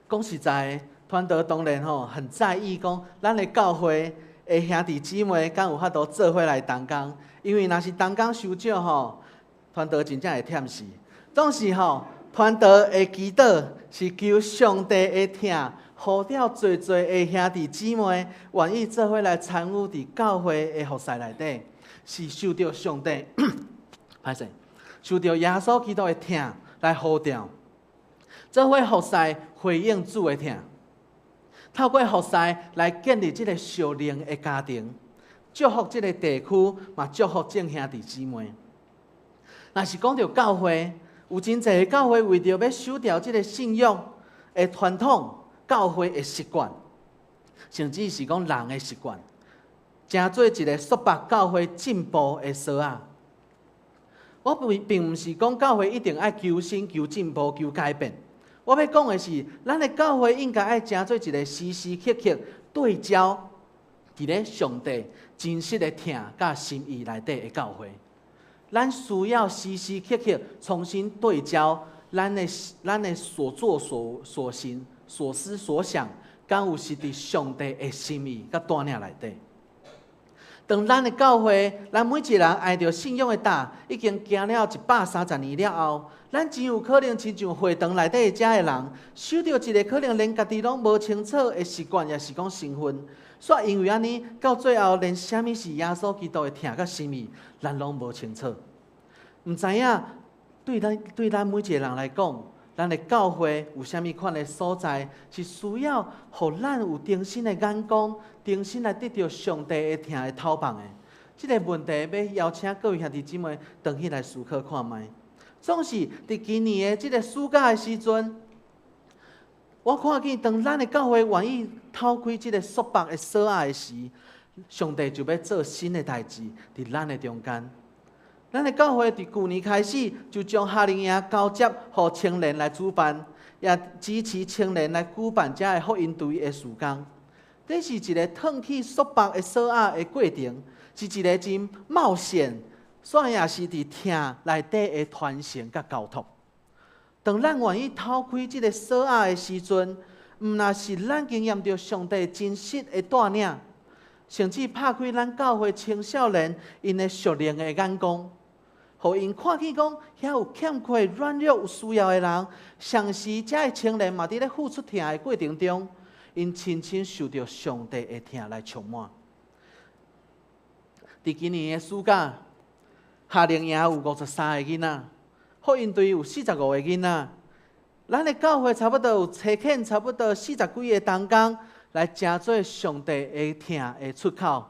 講實在，傳道當然吼很在意講，咱的教會的兄弟姊妹敢有法度做伙來同工，因為若是同工傷少吼，傳道真正會忝死。總是吼，傳道的祈禱是求上帝的疼，呼召濟濟的兄弟姊妹願意做伙來參與佇教會的服侍內底，是受著上帝，歹勢，受著耶穌基督的疼來呼召，做伙服侍回應主的疼。透過服侍來建立這个屬靈的家庭，祝福這个地區，嘛祝福眾兄弟姊妹。若是講著教會，有真濟个教會為著欲守牢這个信仰的傳統、教會的習慣，甚至是講人的習慣，成做一个束縛教會進步的索仔。我並毋是講教會一定愛求新、求進步、求改變。我欲講的是，咱的教會應該愛成做一个時時刻刻對焦佇咧上帝真實的疼佮心意內底的教會。咱需要時時刻刻重新對焦咱的所作所行、所思所想，敢有是佇上帝的心意佮帶領內底。當咱的教會，咱每一个人按著信仰的擔，已經行了130年了後，咱真有可能親像會堂內底遮的人，守著一个可能連家己攏無清楚的習慣，也是講身份。煞因為按呢，到最後連啥物是耶穌基督的疼佮心意，咱攏無清楚。毋知影對咱每一个人來講，咱的教會有啥物款的所在，是需要予咱有重新的眼光，重新來得著上帝的疼的透放的。這个問題，欲邀請各位兄弟姊妹轉去來思考看覓。總是佇今年的這个暑假的時陣，我看見當咱的教會願意拋開這个束縛的索仔的時，上帝就欲做新的代誌佇咱的中間。咱的教會佇舊年開始就將夏令營交接予青年來主辦，也支持青年來舉辦遮个福音隊的事工。這是一个褪去束縛的索仔的過程，是一个真冒險，煞也是佇疼內底的傳承佮交託。當咱願意拋開這个索仔的時陣，毋但是咱經驗著上帝真實的帶領，甚至拍開咱教會青少年𪜶的屬靈的眼光，予𪜶看見講，遐有欠缺、軟弱、有需要的人，同時遮个青年嘛佇咧付出疼的過程中，𪜶深深受著上帝的疼來充滿。佇今年的暑假，夏令營有53个囡仔，福音隊有45个囡仔。咱的教會差不多有差遣差不多四十幾个同工來成做上帝的疼的出口。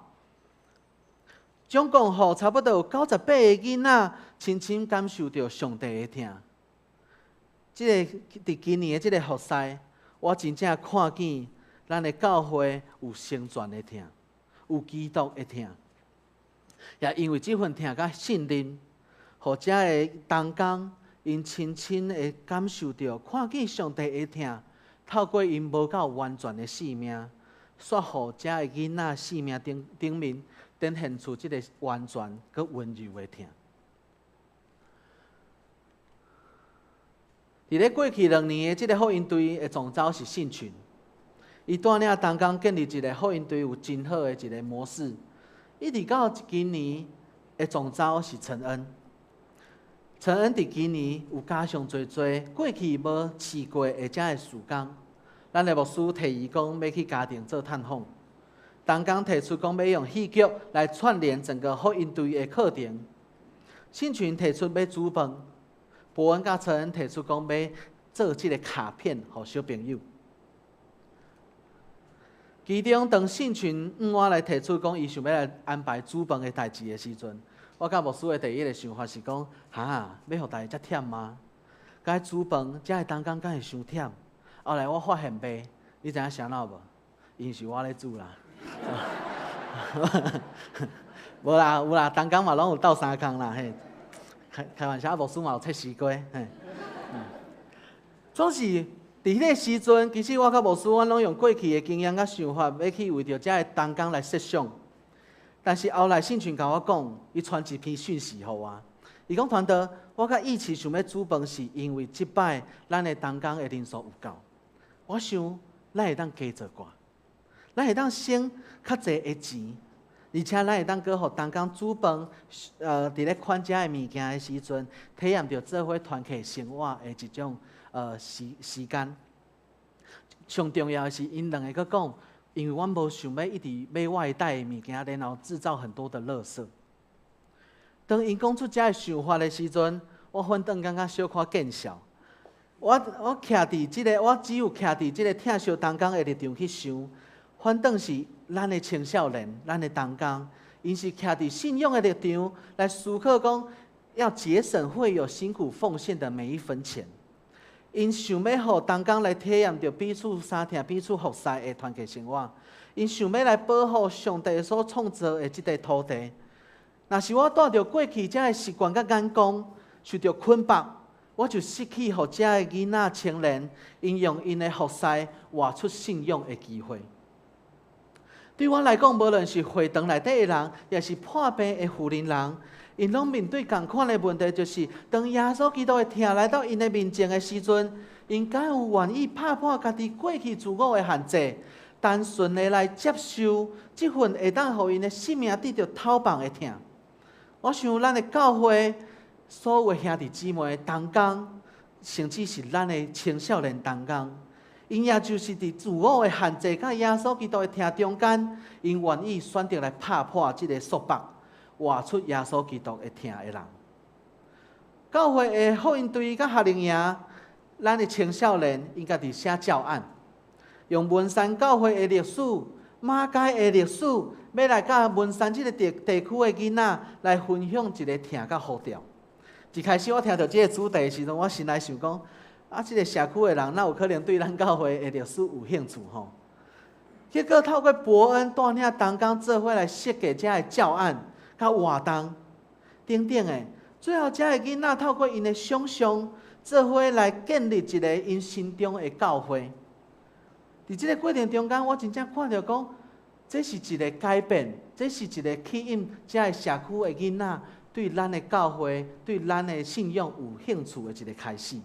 總共予差不多有98個囡仔深深感受著上帝的疼。這个佇今年的這个服侍，我真正看見咱的教會有成全的疼，有基督的疼。也因為這份疼佮信任，予遮的同工𪜶深深的感受著，看見上帝的疼，透過𪜶無夠完全的生命，煞予遮的囡仔生命頂頂面展現出這个完全閣溫柔的疼。佇咧過去2年的這个福音隊的總召是信群，伊帶領同工建立一个福音隊有真好的一个模式。一直到今年的總召是陳恩，陳恩佇今年有加上濟濟過去無試過的遮的事工。咱的牧師提議講欲去家庭做探訪，同工提出講欲用戲劇來串聯整個福音隊的課程。信群提出欲煮飯，博恩佮陳恩提出講欲做這个卡片予小朋友。其中，當信群向我來提出講，伊想欲來安排煮飯的代誌的時陣，我佮牧師的第一个想法是講，哈，欲予大家遮忝嗎？該煮飯，遮的同工敢會傷忝？後來我發現袂，你知影啥物無？因是我咧煮啦。無啦，有啦，同工嘛攏有鬥相共啦，嘿。開開玩笑，牧師嘛有切西瓜，嘿。總是佇彼个時陣，其實我佮牧師，阮攏用過去的經驗佮想法，欲去為著遮的同工來設想。但是後來信群共我講，伊傳一篇訊息予我。伊講傳道，我佮一起想欲煮飯，是因為這擺咱的同工的人數有夠。我想咱會當加做寡，咱會當省較濟的錢，而且咱會當閣予同工煮飯，佇咧款遮的物件的時陣，體驗著做伙團契生活的一種時時間。上重要的是，𪜶兩个閣講，因為阮無想欲一直買外帶的物件，然後製造很多的垃圾。當𪜶講出遮个想法的時陣，我反轉感覺小可見笑。我我徛佇這个，我只有徛佇這个疼惜同工的立場去想，反轉是咱的青少年，咱的同工，𪜶是徛佇信仰的立場來思考，講要節省會友辛苦奉獻的每一分錢。𪜶想欲予同工來體驗著彼此相疼、彼此服侍的團契生活。𪜶想欲來保護上帝所創造的這塊土地。若是我帶著過去遮的習慣佮眼光，受著捆綁，我就失去予遮的囡仔青年，𪜶用𪜶的服侍活出信仰的機會。對我來講，無論是會堂內底的人，抑是破病的婦人人，𪜶攏面對仝款的問題，就是當耶穌基督的疼來到𪜶的面前的時陣，𪜶敢有願意拍破家己過去自我的限制，單純的來接受這份會當予𪜶的生命得著透放的疼。我想，咱的教會所有的兄弟姊妹同工，甚至是咱的青少年同工，𪜶也就是佇自我的限制佮耶穌基督的疼中間，𪜶願意選擇來拍破這个束縛，活出耶穌基督的疼的人。教會的福音隊佮夏令營，咱的青少年𪜶家己寫教案，用文山教會的歷史、馬偕的歷史，欲來佮文山這个地地區的囡仔來分享一个疼佮呼召。一開始我聽著這个主題的時陣，我心內想講：啊，這个社區的人哪有可能對咱教會的歷史有興趣吼？結果透過博恩帶領同工做伙來設計遮个教案、佮活動等等的，最後遮个囡仔透過𪜶的想像，做伙來建立一个𪜶心中的教會。佇這个過程中間，我真正看著講，這是一个改變，這是一个吸引遮个社區的囡仔對咱的教會、對咱的信仰有興趣的一个開始。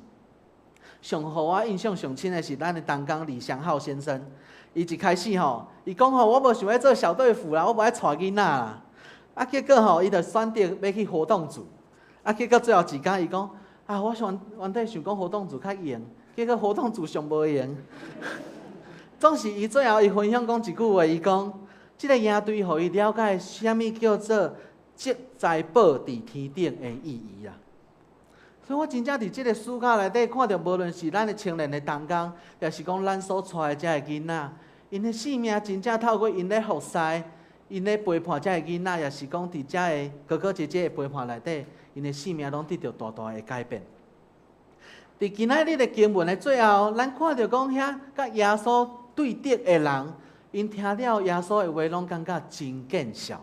上予我印象上深的是咱的同工李祥浩先生，伊一開始吼，伊講吼，我無想欲做小隊輔啦，我無愛帶囡仔啦。啊，結果吼，伊就選擇欲去活動組。啊，結果最後一工，伊講啊，我想原底想講活動組較閒，結果活動組上無閒。總是伊最後伊分享講一句話，伊講，這个營隊予伊了解啥物叫做積財寶佇天頂的意義啊。所以我真正佇這个暑假內底看著，無論是咱的青年的同工，抑是講咱所帶的遮个囡仔，𪜶的生命真正透過𪜶咧服侍， 𪜶咧陪伴遮个囡仔，也是讲伫遮个哥哥姐姐的陪伴内底，𪜶的生命攏得著大大的改变。伫今仔日的经文的最後，咱看著講遐佮耶穌對敵的人，𪜶聽了耶穌的話，攏感覺真見笑。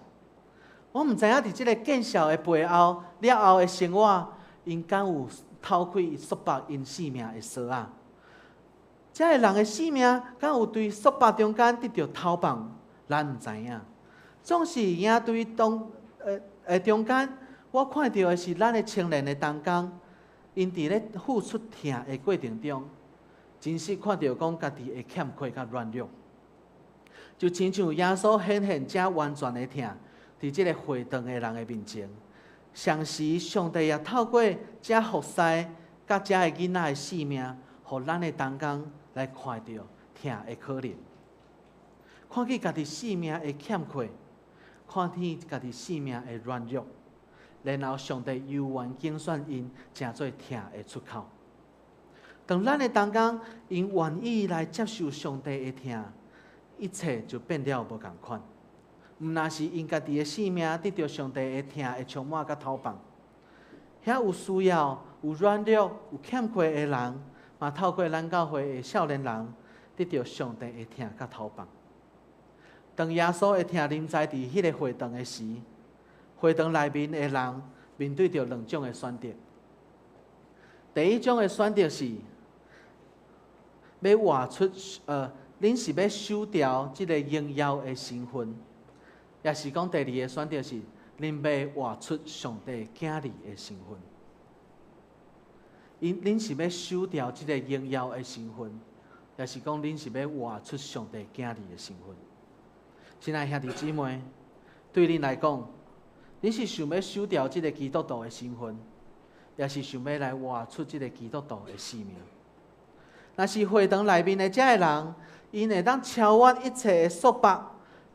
我毋知影佇這个見笑的背後，了後的生活，𪜶敢有偷開束縛𪜶性命的索仔？遮个人的性命，敢有對束縛中間得著偷放？咱毋知影。總是營隊當中間，我看著的是咱的青年的同工，𪜶佇咧付出疼的過程中，真實看著講家己的欠缺佮軟弱，就親像耶穌顯現遮完全的疼，佇這个會堂的人的面前，同時上帝也透過遮服侍佮遮个囡仔的性命，予咱的同工來看著疼的可能，看見家己性命的欠缺，看見家己性命的軟弱，然後上帝猶原揀選𪜶，成做疼的出口。當咱的同工，𪜶願意來接受上帝的疼，一切就變了無仝款。毋但是𪜶家己的性命得著上帝的疼的充滿佮投放，遐有需要、有軟弱、有欠缺的人，嘛透過咱教會的少年人，得著上帝的疼佮投放。當耶穌的疼臨在佇彼个會堂的時，會堂內面的人面對著兩種的選擇。第一種的選擇是，欲活出恁是欲守牢這个榮耀的身份，抑是講第二个選擇是，恁欲活出上帝囝兒的身份。恁是欲守牢這个榮耀的身份，抑是講恁是欲活出上帝囝兒的身份？親愛兄弟姊妹，對恁來講，恁是想欲守牢這个基督徒的身份，抑是想欲來活出這个基督徒的生命？若是會堂內面的這个人，𪜶會當超越一切的束縛，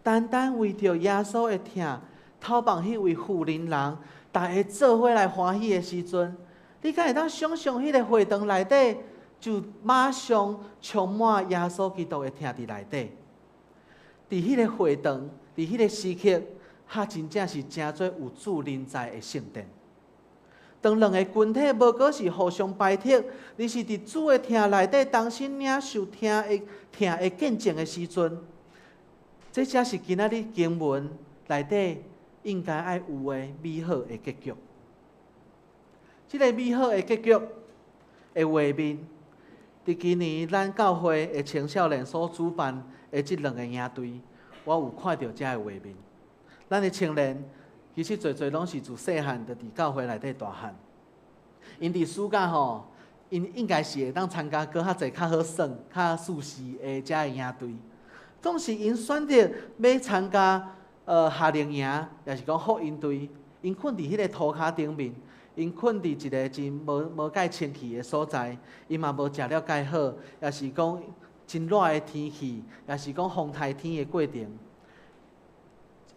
單單為著耶穌的疼，投放彼位婦人人，逐家做伙來歡喜的時陣，你敢會當想像彼个會堂內底就馬上充滿耶穌基督的疼佇內底？佇彼个會堂，佇彼个時刻，彼真正是成做有主臨在的聖殿。當兩个群體無閣是互相排斥，而是佇主的疼內底重新領受疼的見證的時陣，這才是今仔日經文內底應該愛有的美好的結局。這个美好的結局的畫面，佇今年咱教會的青少年所主辦的這兩个營隊，我有看著這个畫面。咱的青年其實濟濟攏是自細漢就佇教會內底大漢，𪜶佇暑假吼，𪜶應該是會當參加閣較濟較好耍、較舒適的這个營隊。總是𪜶選擇欲參加夏令營，抑是講福音隊，𪜶睏佇彼个塗跤頂面，𪜶睏佇一个真無蓋清氣的所在，𪜶嘛無食了蓋好，抑是講真熱的天氣，抑是講風颱天的過程。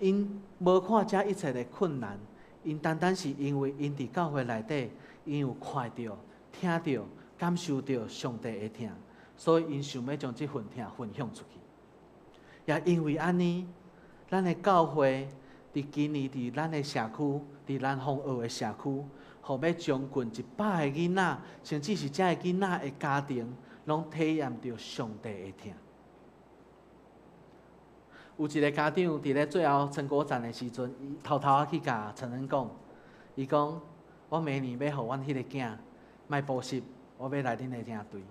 𪜶無看這一切的困難，𪜶單單是因為𪜶佇教會內底，𪜶有看著、聽著、感受著上帝的疼，所以𪜶想欲將這份疼分享出去。也因為按呢，咱的教會佇今年佇咱的社區，佇南方澳的社區，予欲將近100個囡仔，甚至是這个囡仔的家庭，攏體驗著上帝的疼。有一个家長佇咧最後成果展的時陣，伊偷偷仔去共陳恩講，伊講：我明年欲予阮彼个囝莫補習，我欲來恁的營隊。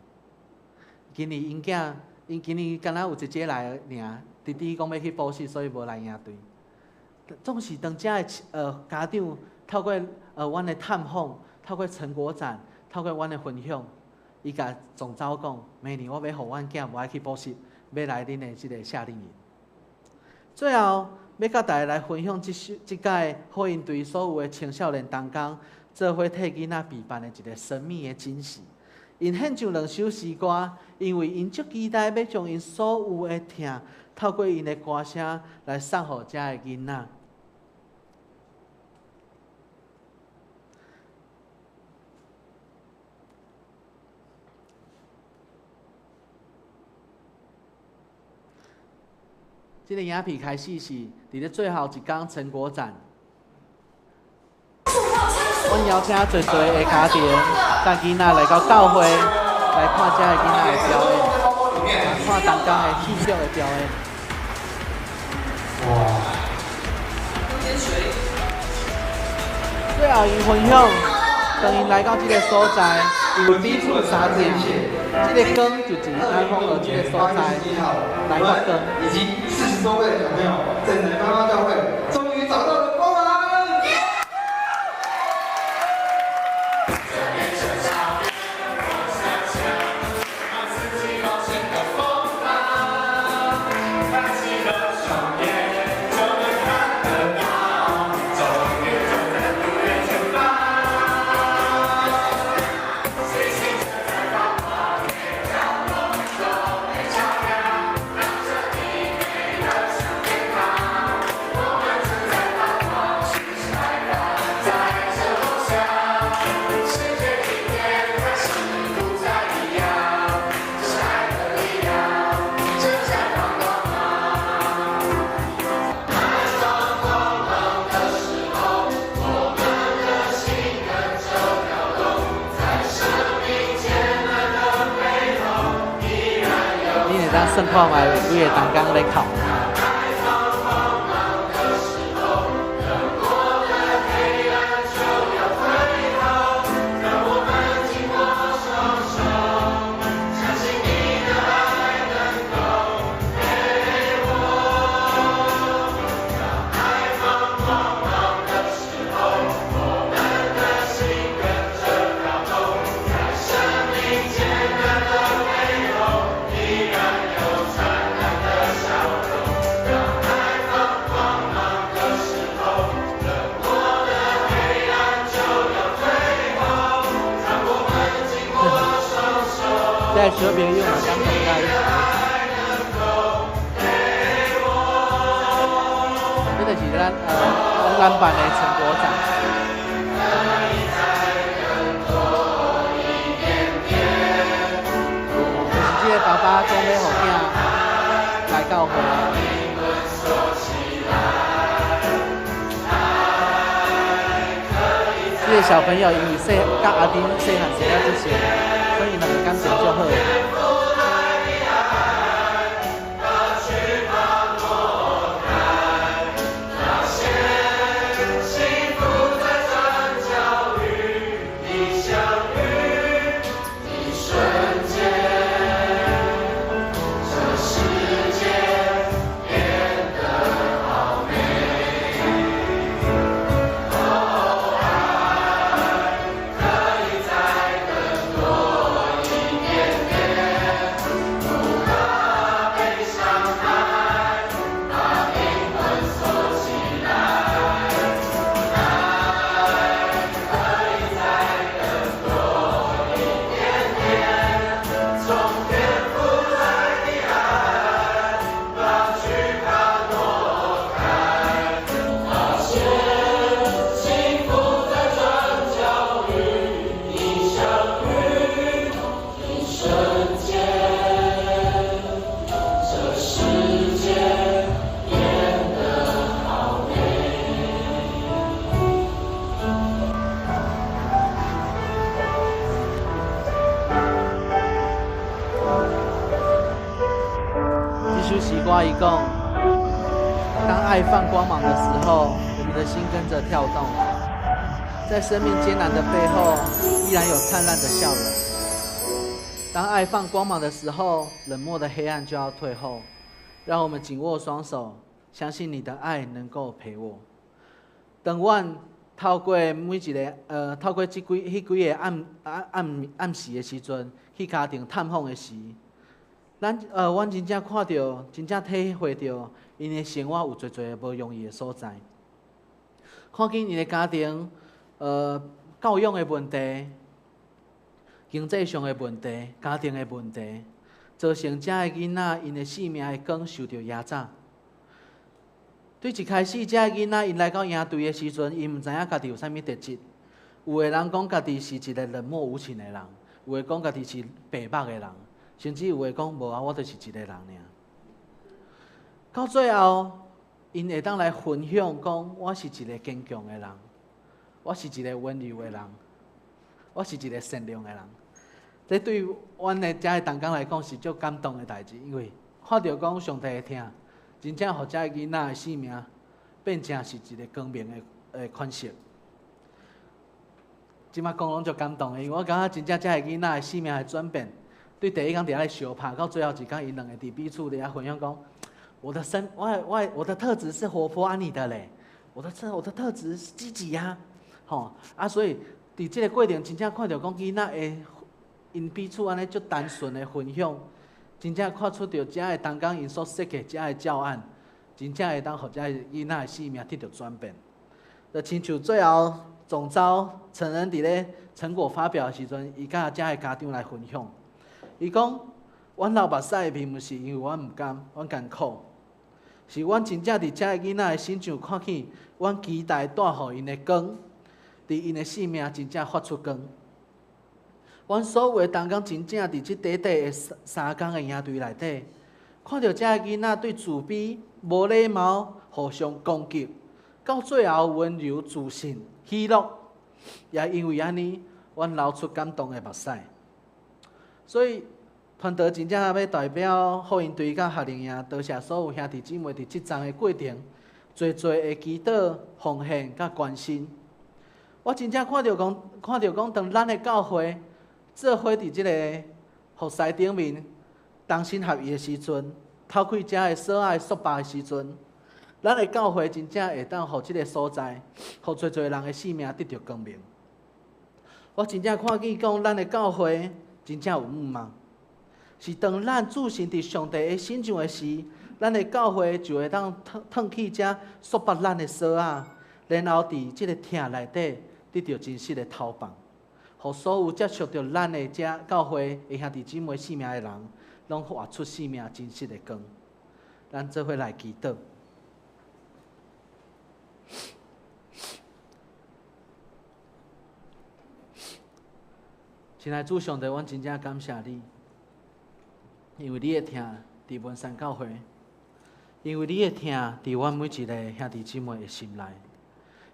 今年𪜶囝，𪜶今年敢若有一個來爾，弟弟講欲去補習，所以無來營隊。總是當遮个家長透過阮的探訪，透過成果展，透過阮的分享，伊共總召講：明年我欲予阮囝無愛去補習，欲來恁的這个夏令營。最後，欲佮大家來分享這首這屆福音隊所有的青少年同工做伙替囡仔備辦的一个神秘的驚喜。𪜶獻上兩首詩歌，因為𪜶足期待欲將𪜶所有的疼，透過𪜶的歌聲來送予遮的囡仔。這个影片開始是佇咧最後一工成果展。阮邀請濟濟的家庭佮囡仔來到教會來看這个囡仔的表演，看同工的戲劇的表演。哇！最後𪜶分享，當𪜶來到這个所在，因為彼此相認，這个光就佇安豐的這个所在來發光。以及40多位小朋友在南媽媽教會終於找到了光芒。算看覓有幾个同工咧哭。這个小朋友嘛感動甲伊，這就是咱辦的成果展。就是這个爸爸講欲予囝來教會。這个小朋友因為細佮阿丁細漢生了這些，所以𪜶兩个感情足好的。這首詩歌伊講，當愛放光芒的時候，我們的心跟著跳動，在生命艱難的背後，依然有燦爛的笑容。當愛放光芒的時候，冷漠的黑暗就要退後。讓我們緊握雙手，相信你的愛能夠陪我。當阮透過每一个，透過這幾、彼幾个暗暗暗時的時陣，去家庭探訪的時，阮真正看著，真正體會著，𪜶的生活有濟濟無容易的所在。看見𪜶的家庭，教養的問題、經濟上的問題、家庭的問題，造成這个囡仔𪜶的性命的光受著壓榨。對一開始，這个囡仔𪜶來到營隊的時陣，𪜶毋知影家己有啥物特質。有的人講家己是一个冷漠無情的人，有的講家己是白目的人，甚至有的講無啊，我就是一个人爾。到最後，𪜶會當來分享講，我是一个堅強的人，我是一个溫柔的人，我是一个善良的人。這對阮的遮的同工來講是足感動的代誌，因為看著講上帝的疼，真正予遮的囡仔的生命變成是一个光明的款式。這馬講攏足感動的，因為我感覺真正遮的囡仔的生命的轉變，對第一工佇遐咧相拍，到最後一工𪜶兩个佇彼此佇遐分享講。我的生，我我我的特質是活潑按你的咧，我的特質是積極呀，吼啊，所以佇這个過程真正看著講囡仔會𪜶彼此按呢足單純的分享，真正看出著遮的同工𪜶所設計遮的教案，真正會當予遮的囡仔的生命得著轉變。就親像最後總召陳恩佇咧成果發表的時陣，伊佮遮的家長來分享，伊講，阮流目屎並毋是因為阮毋甘，阮艱苦。是阮真正佇遮的囡仔的身上看見，阮期待帶予𪜶的光，佇𪜶的生命真正發出光。阮所有的同工真正佇這短短的3工的營隊內底，看著遮的囡仔對自卑、無禮貌、互相攻擊，到最後溫柔、自信、喜樂，也因為按呢，阮流出感動的目屎。所以，傳道真正欲代表福音隊佮夏令營，多謝所有兄弟姊妹佇這站的過程，濟濟的祈禱、奉獻佮關心。我真正看著講，看著講，當咱的教會做伙佇這个服侍頂面同心合意的時陣，透開遮的索仔的束縛的時陣，咱的教會真正會當予這个所在，予濟濟人的生命得著光明。我真正看見講，咱的教會真正有向望。是當咱置身佇上帝的身上的時，咱的教會就會當褪褪去這束縛咱的索仔，然後佇這个疼內底得著真實的投放，予所有接觸著咱的這教會的兄弟姊妹生命的人，攏活出生命真實的光。咱做伙來祈禱。親愛主上帝，阮真正感謝你。因為你的疼佇文山教會，因為你的疼佇阮每一个兄弟姊妹的心內，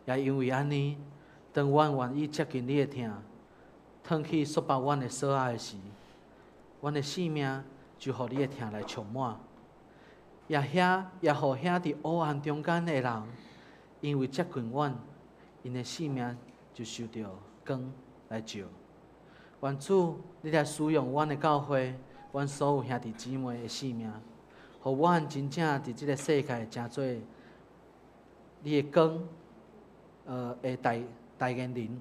也因為按呢，當阮願意接近你的疼，褪去束縛阮的索仔的時，阮的生命就予你的疼來充滿，也遐也予遐佇黑暗中間的人，因為接近阮，𪜶的生命就受著光來照。願主，你來使用阮的教會。阮所有兄弟姊妹的生命，予阮真正佇這个世界成做你的光，的代言人，予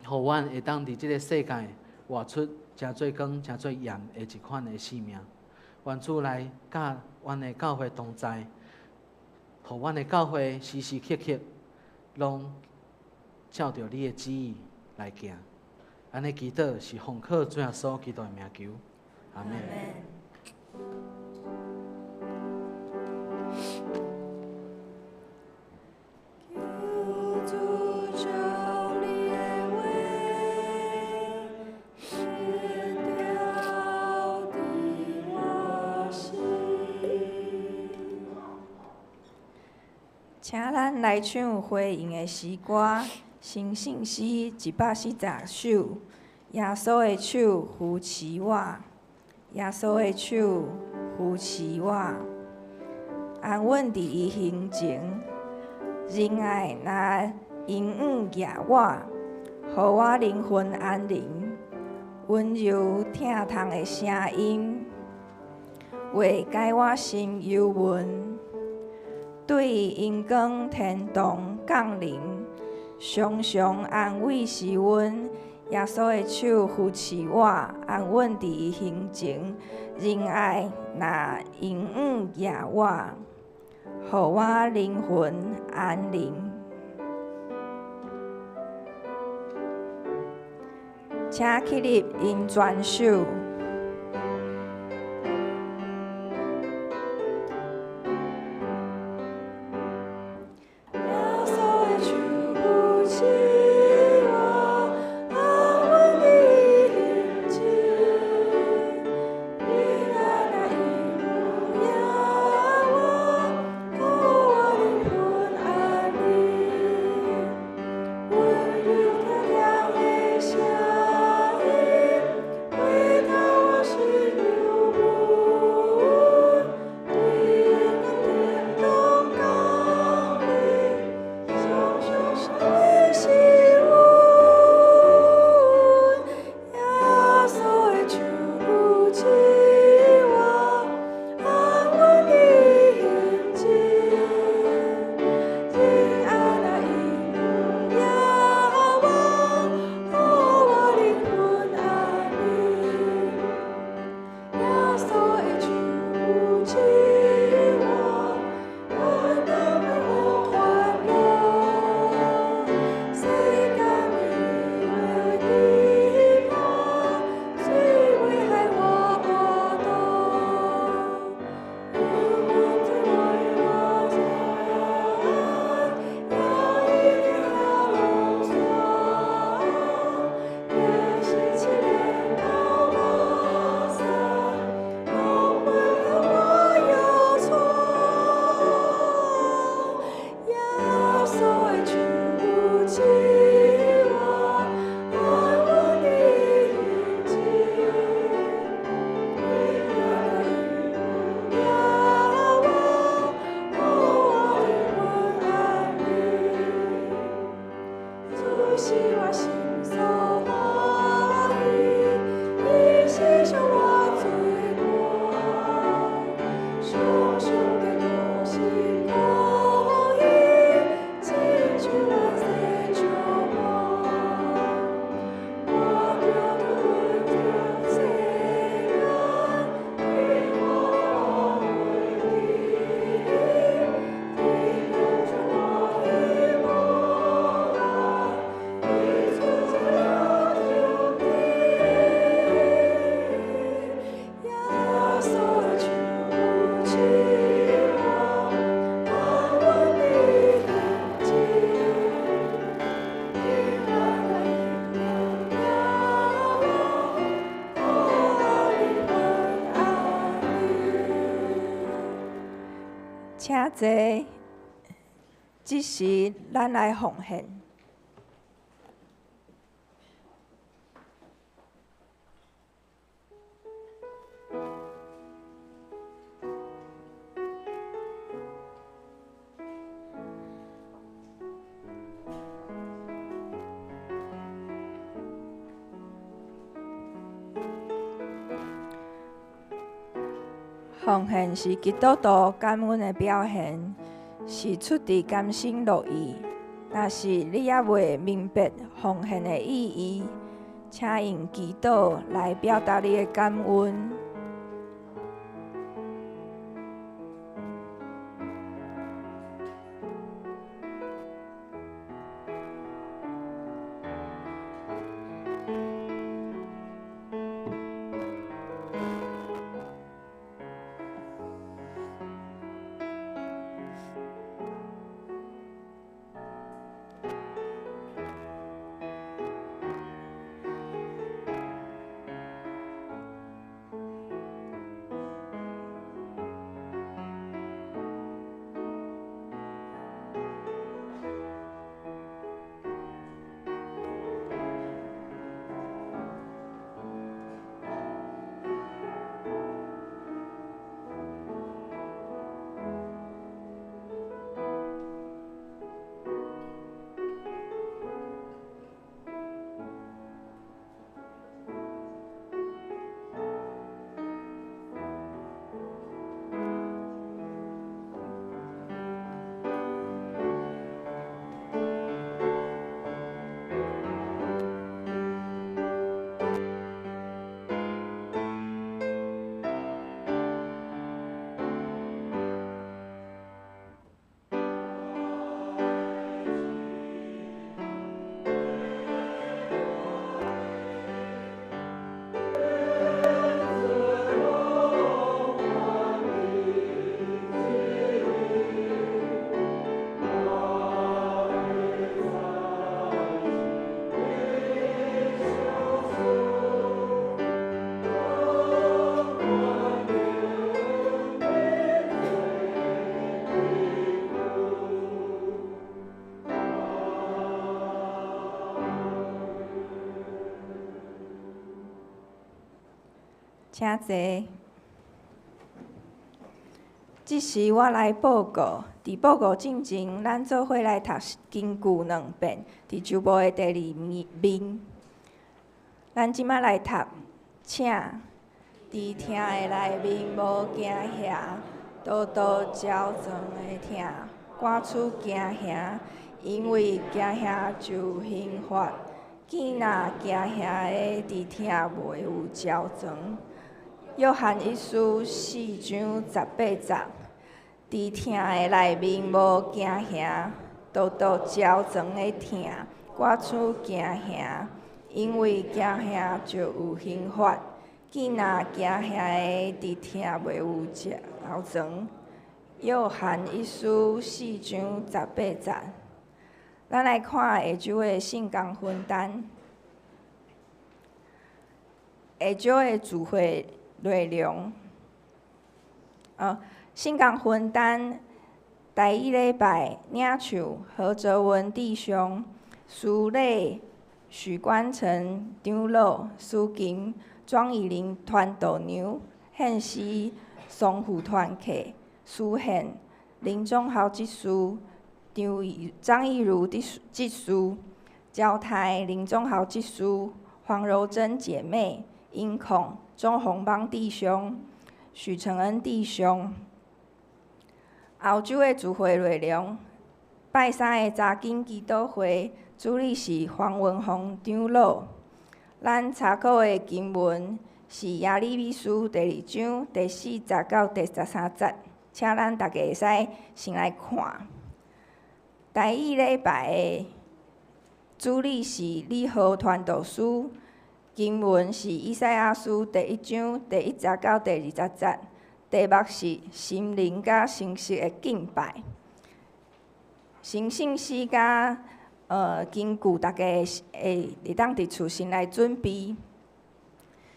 阮會當佇這个世界活出成做光、成做鹽的一款的生命。願主來佮阮的教會同在，予阮的教會時時刻刻攏照著你的旨意來行。按呢祈禱是奉靠主耶穌基督的名求。阿們。求主將你的話賜掉佇我心。請咱來唱回應的詩歌，新聖詩140首，耶穌的手扶持我。耶穌的手扶持我，安穩佇伊胸前，仁愛若永遠攑我，予我靈魂安寧，溫柔疼痛的聲音，化解我心憂悶，對榮光天堂降臨，常常安慰是阮。耶穌的手扶持我，安穩佇伊胸前，仁愛若永遠攑我，予我靈魂安寧。請起立，用全手。是我心所歡喜，伊是上我最愛，常常的同心同意，親像來世相伴。我著對阮世間，天空袂離，天空中我的無愛，伊存在了就地，耶穌的手牽我，安穩的平靜，平安來引領我，到靈魂安寧。請坐。這時，咱來奉獻。奉獻是基督徒感恩的表現，是出自甘心樂意。若是你猶未明白奉獻的意義，請用祈禱來表達你的感恩。請坐。這時我來報告，佇報告進前，咱做伙來讀經句兩遍，佇周報的第二面。咱這擺來讀，請佇疼的內面無驚嚇，刀刀焦腸的疼，趕出驚嚇，因為驚嚇就刑罰。見若驚嚇的佇疼袂有焦腸。約翰一書4章18節，佇疼的內面無驚嚇，刀刀焦腸的疼，趕出驚嚇，因為驚嚇就有刑罰。見若驚嚇的佇疼袂有焦腸。約翰一書4章18節，咱來看下晝的聖工分擔，下晝的聚會內容。聖工分擔第一禮拜領唱何哲文弟兄，司禮許冠成長老，司琴莊以玲傳道娘，獻詩松富團契，司獻林忠豪執事，張義如執事。焦太林宗豪执事、黃柔珍姐妹、音控鍾宏邦弟兄、許承恩弟兄。後週的聚會內容，拜三的查經祈禱會，主理是黃文宏長老。咱查考的經文是耶利米書第二章第四節到第十三節，請咱大家會使先來看。台語禮拜的主理是李和傳道師，經文是以賽亞書第一章第一節到第二十節，題目是心靈佮誠實的敬拜。先信詩佮根據大家會當佇厝先來準備。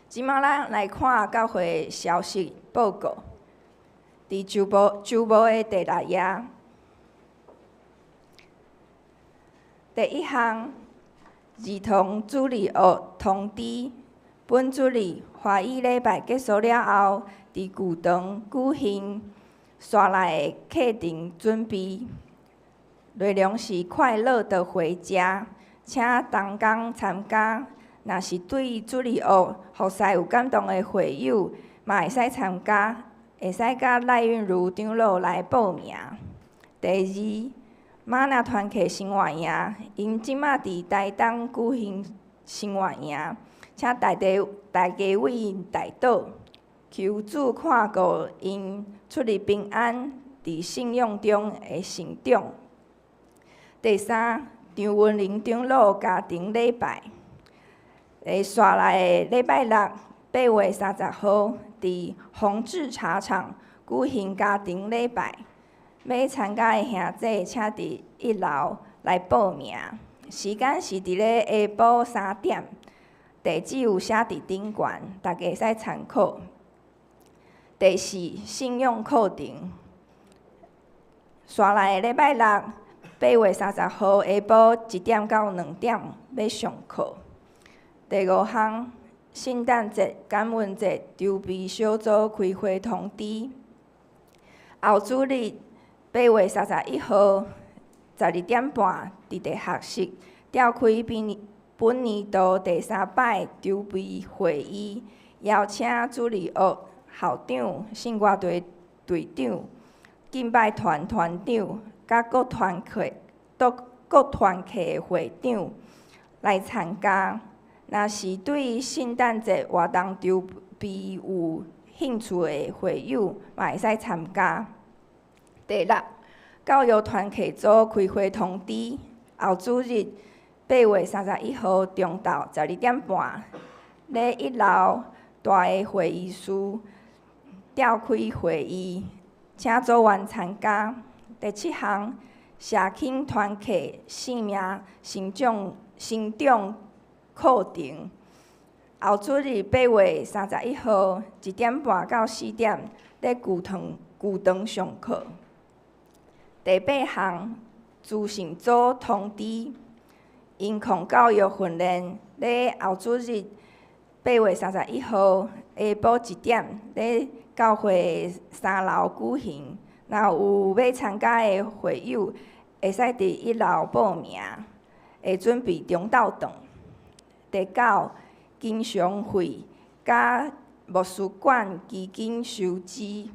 這馬咱來看教會消息報告，佇週報週報的第六頁，第一項，兒童主日學通知，本主日華語禮拜結束了後，佇球場舉行紲來的課程準備。內容是快樂的回家，請同工參加。若是對主日學服侍有感動的會友，嘛會使參加，會使佮賴韻如長老來報名。第二，嗎哪團契生活營，𪜶這馬佇台東舉行生活營，請大家大家為𪜶代禱，求主看顧𪜶出入平安，佇信仰中的成長。第三，張文玲長老家庭禮拜，會紲來的禮拜六八月三十號，佇宏志茶廠舉行家庭禮拜。欲參加的兄弟，請佇一樓來報名。時間是佇咧下晡三點，地址有寫佇頂懸，大家會使參考。第四，信仰課程，紲來的禮拜六八月三十號下晡一點到兩點欲上課。第五項，聖誕節、感恩節籌備小組開會通知。後主日八月三十一號十二點半，佇地下室召開本本年度第三擺籌備會議，邀請主日學校長、聖歌隊隊長、敬拜團團長，佮各團契、各各團契的會長來參加。若是對聖誕節活動籌備有興趣的會友，嘛會使參加。第六，教育團契組開會通知，後主日八月三十一號中晝十二點半，咧一樓大的會議室召開會議，請組員參加。第七項，社區團契生命成長成長課程，後主日八月三十一號一點半到四點，咧球場球場上課。第八項，資訊組通知，音控教育訓練咧後主日八月三十一號下晡一點，咧教會三樓舉行。若有欲參加的會友，會使佇一樓報名，會準備中晝頓。第九，經常費佮牧師館基金收支。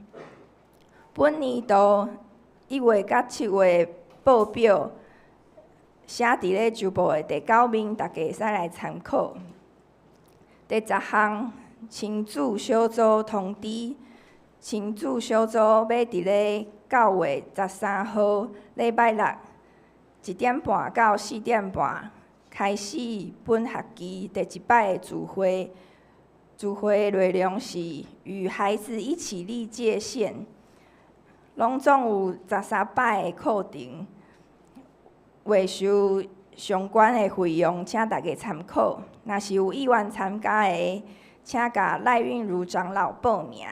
本年度一月佮七月報表寫佇咧週報的第九面，大家會使來參考。第十項，親子小組通知，親子小組欲佇咧九月十三號禮拜六一點半到四點半開始本學期第一擺的聚會。聚會內容是與孩子一起立界線，攏總有十三擺的課程，未收相關的費用，請大家參考。若是有意願參加的，請共賴韻如長老報名。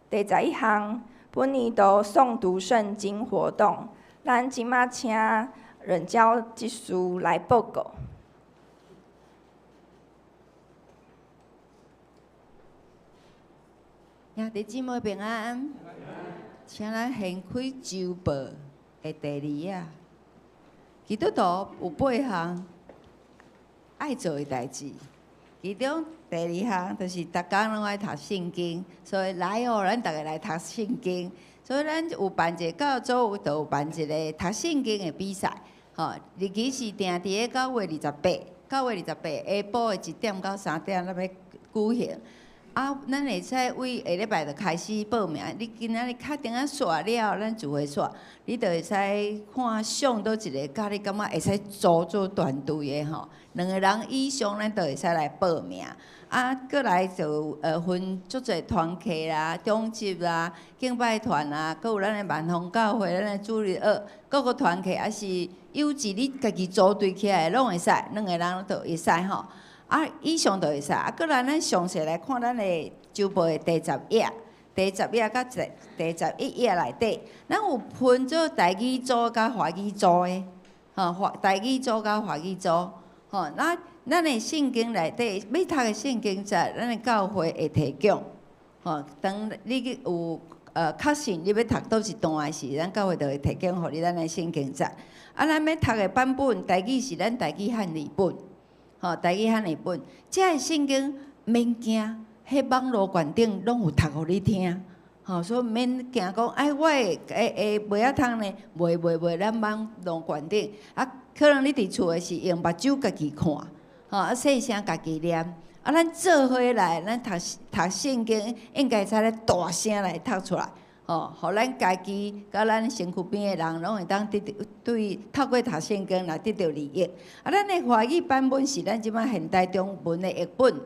第十一項，本年度誦讀聖經活動，咱這馬請任教執事來報告。兄弟姊妹平安，請咱掀開週報的第二頁，基督徒有八項愛做的代誌，其中第二項就是逐工攏愛讀聖經，所以來哦，咱逐家來讀聖經。所以咱有辦一個教組，就有辦一個讀聖經的比賽，吼，日期是定佇咧九月二十八，九月二十八下晡的1點到3點，咱欲舉行。啊，咱會使對下禮拜就開始報名。你今仔日敲電話煞了，咱聚會煞，你就會使看上佗一個，佮你感覺會使組做團隊的吼，兩個人以上，咱就會使來報名。啊，閣來就分足濟團契啦、長執啦、敬拜團啊，閣有咱的萬豐教會、咱的主日學，各個團契，抑是幼稚你家己組隊起來攏會使，兩個人都會使吼。啊，以上就會使。啊，閣來咱詳細來看咱的週報的第十頁，第十頁佮第11頁內底，咱有分做台語組佮華語組的，吼，台語組佮華語組，吼，那咱的聖經內底欲讀的聖經冊，咱的教會會提供，吼，當你去有確信你欲讀佗一段的時，咱教會就會提供予你咱的聖經冊。啊，咱欲讀的版本，台語是咱台語漢譯本。吼，台語漢譯本，這个聖經免驚，彼網路懸頂攏有讀予你聽，吼，所以免驚講，哎，我會會會袂曉讀呢？袂袂袂，咱網路懸頂，啊，可能你佇厝的是用目睭家己看，吼，啊，細聲家己念，啊，咱做伙來，咱讀讀聖經，應該使咧大聲來讀出來，吼，予咱家己佮咱身軀邊的人，攏會當得著對透過讀聖經來得著利益。啊，咱的華語版本是咱這擺現代中文的譯本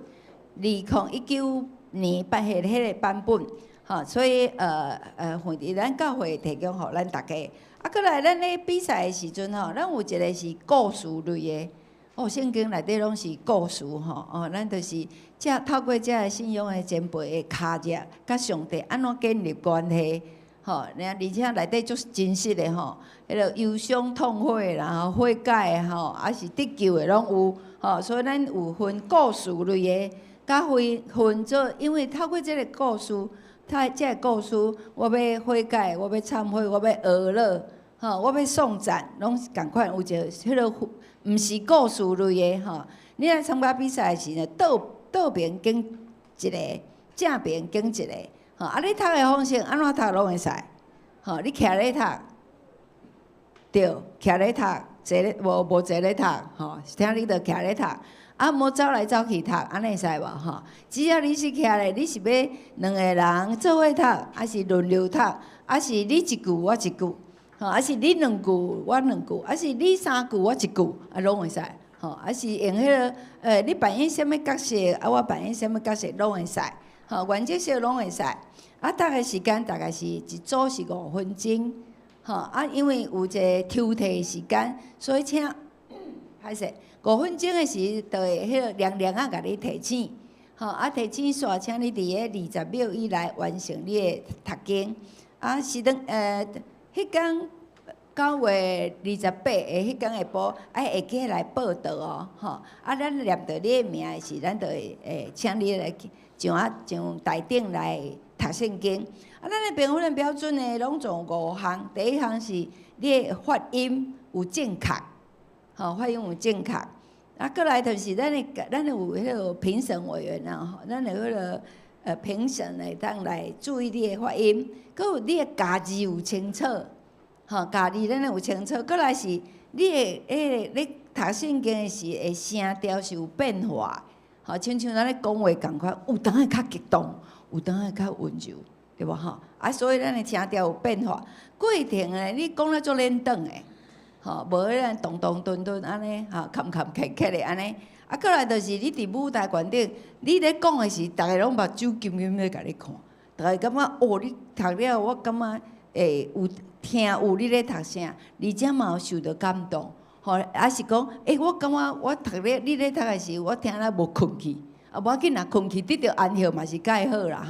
，2019年版的彼個版本，吼，所以會佇咱教會提供予咱逐家。啊，閣來咱咧比賽的時陣吼，咱有一個是故事類的，哦，聖經內底攏是故事吼，哦，咱就是這透過這个信仰的前輩的跤跡，佮上帝按怎建立關係，吼，而且內底足真實的吼，彼个憂傷痛悔啦，吼，悔改的吼，抑是得救的攏有，吼，所以咱有分故事類的，佮分分做，因為透過這个故事，透這个故事，我欲悔改，我欲懺悔，我欲哀樂，吼，我欲頌讚，攏是仝款有一个彼个毋是故事類的吼。你來參加比賽的時陣，倒倒爿揀一个，正爿揀一個，吼，啊，你讀的方式按怎讀攏會使，吼，你徛咧讀，對，徛咧讀，坐咧無無坐咧讀，吼，聽你著徛咧讀，啊，無走來走去讀，按呢會使無吼？只要你是徛咧，你是欲兩個人做伙讀，抑是輪流讀，抑是你一句我一句，吼，抑是你兩句我兩句，抑是你三句我一句，啊，攏會使。吼，抑是用彼个，你扮演啥物角色，啊，我扮演啥物角色，攏會使。吼，原則上攏會使。啊，讀的時間大概是一組是5分鐘。吼，啊，因為有一個抽屜的時間，所以請歹勢，五分鐘的時，就會彼个涼涼仔共你提醒。吼，啊，提醒煞，請你佇彼20秒以內完成你的讀經。啊，是當彼工9月28的彼工下晡，愛會記來報到哦，吼！啊，咱念著你的名的時，咱就會請你來上啊上台頂來讀聖經。啊，咱的評分的標準呢，攏總五項。第一項是你的發音有正確，吼，發音有正確。啊，閣來就是咱的有彼个評審委員啊，吼，咱的彼个評審會當來注意你的發音，閣有你的咬字有清楚。吼，咬字咱有清楚，閣來是你的彼个你讀聖經的時的聲調是有變化，吼，親像咱咧講話仝款，有當會較激動，有當會較溫柔，對無吼？啊，所以咱的聲調有變化。過程呢，你講了足輪轉的，吼，無彼個動動頓頓按呢，吼，坎坎坷坷的按呢。啊，閣來就是你佇舞台懸頂，你咧講的時，逐家攏目睭金金咧共你看，逐家感覺哦，你讀了我感覺會有聽有你咧讀啥，而且嘛有受著感動，吼，抑是講，欸，我感覺我讀咧，你咧讀的時，我聽了無睏去，啊，無要緊啦，睏去得著安歇嘛是蓋好啦，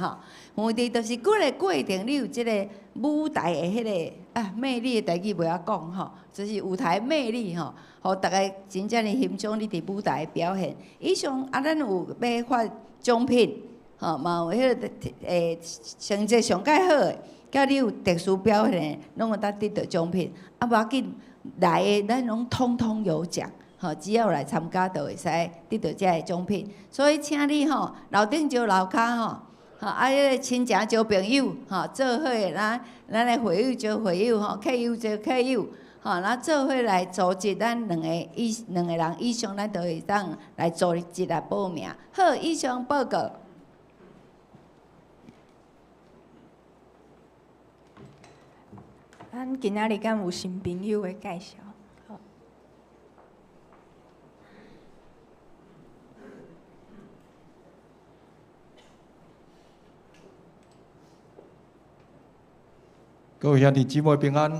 吼。問題就是規个過程，你有這个舞台的彼个啊魅力的代誌袂曉講吼，就是舞台魅力吼，予逐家真正的欣賞你佇舞台的表現。以上啊，咱有欲發獎品，吼，嘛有彼个成績上蓋好的，佮你有特殊表現，攏會當得著獎品。啊，無要緊，來的咱攏通通有獎，吼，只要來參加就會使得到這个獎品。所以請你吼，樓頂招樓跤吼，吼啊，彼个親情招朋友，吼，做伙咱咱的會友招會友，吼，客友招客友，吼，咱做伙來組織咱兩個人以上，咱就會當來組織來報名。好，以上報告。咱今仔日敢有新朋友的介紹？好。各位兄弟姊妹平安。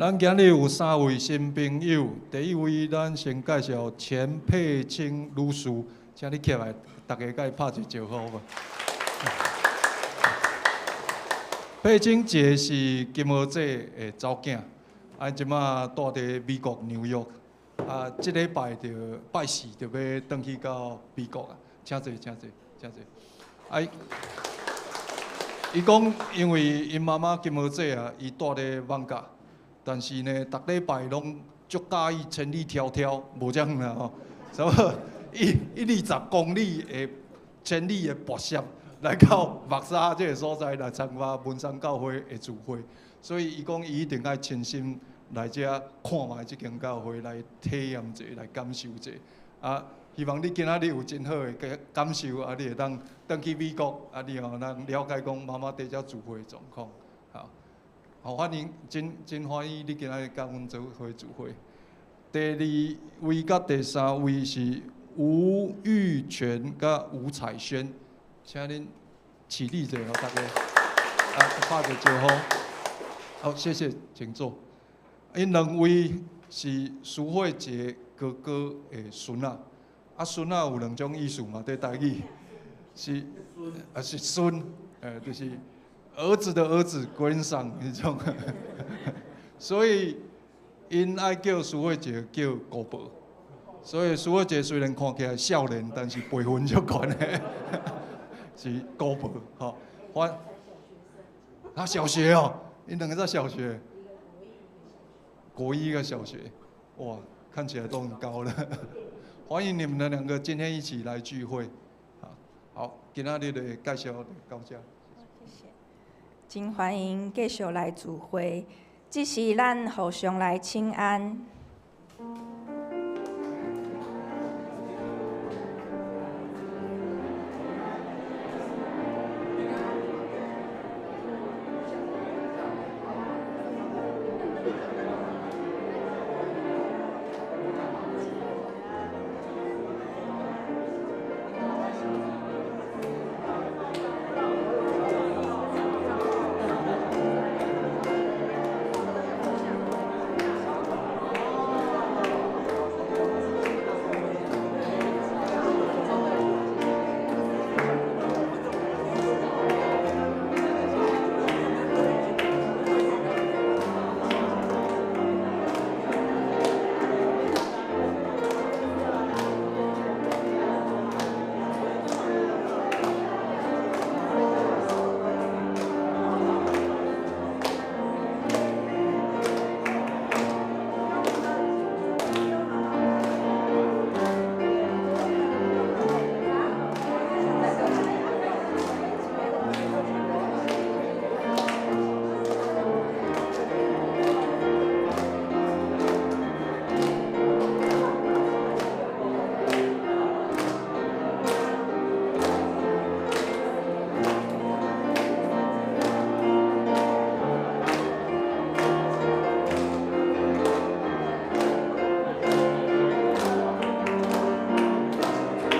咱今日有三位新朋友，第一位咱先介紹錢佩清女士，請你起來，大家共伊拍一個招呼好無？佩清姐是金毛姐的查某囝，啊，這馬住佇美國紐約，啊，這禮拜就拜四就欲轉去到美國啊，請坐，請坐，請坐。啊，伊講因為𪜶媽媽金毛姐啊，伊住咧艋舺，但是呢，逐禮拜攏足佮意千里迢迢，無遮遠啦吼，差不多一二十公里的千里的跋涉。來到木柵這个所在來參加文山教會的聚會，所以伊講伊一定愛親身來遮看覓這間教會，來體驗者，來感受者。啊，希望你今仔日有真好的感受，啊，你會當轉去美國，啊，你吼通了解講媽媽佇遮聚會的狀況。好，好，歡迎，真真歡喜你今仔日佮阮做伙聚會。第二位佮第三位是吳玉泉佮吳彩萱。請恁起立者，大家啊，拍個招呼。好，謝謝，請坐。𪜶兩位是蘇慧杰哥哥的孫仔，啊，孫仔有兩種意思嘛，佇台語是啊是孫，就是兒子的兒子，grandson 彼種。所以𪜶愛叫蘇慧杰叫姑婆，所以蘇慧杰雖然看起來少年，但是輩分足懸的。是姑婆，吼，我，啊小學哦，𪜶兩個在小學，國一個小學，哇，看起來都很高了。歡迎你們的兩個今天一起來聚會，好，今仔日的介紹到這。謝謝，真歡迎繼續來聚會，這時咱互相來請安。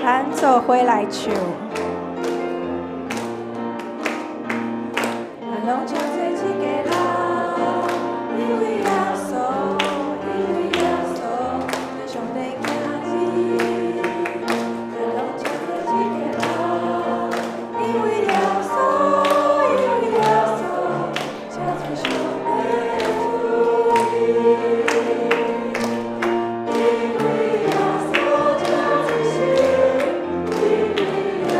咱做伙來唱。咱攏唱做一家人，因為耶穌，因為耶穌，做上帝囝兒。咱攏唱做一家人，因為耶穌，因為耶穌，才做上帝子民。因為耶穌才做神，因為耶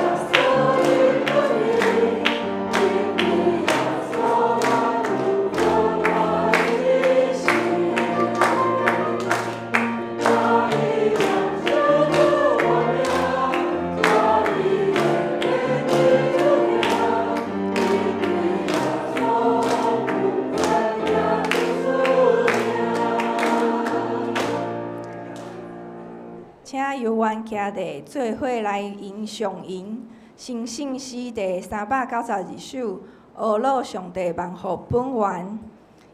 请犹原徛地做伙来吟颂吟。成圣诗第392首，呵咾上帝万福本源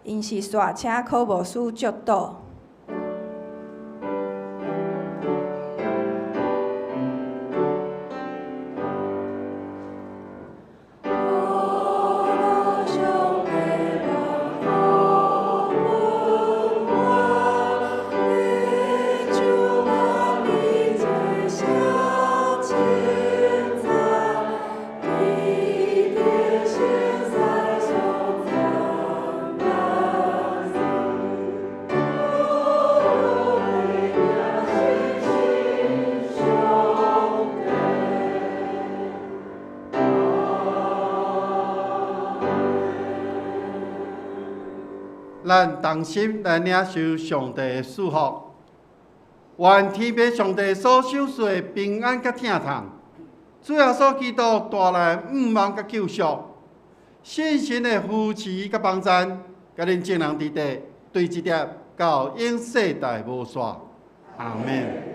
，𪜶是煞请柯牧师祝祷。咱同心来领受上帝的祝福，愿天父上帝所赏赐的平安佮疼痛，主耶稣基督带来的盼望佮救赎，圣神的扶持佮帮赞，佮恁众人伫地对这点到永世代无煞。阿们。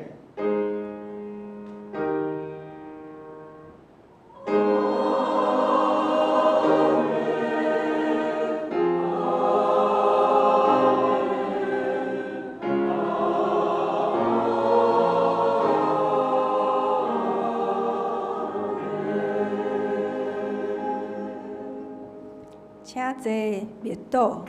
请坐默祷。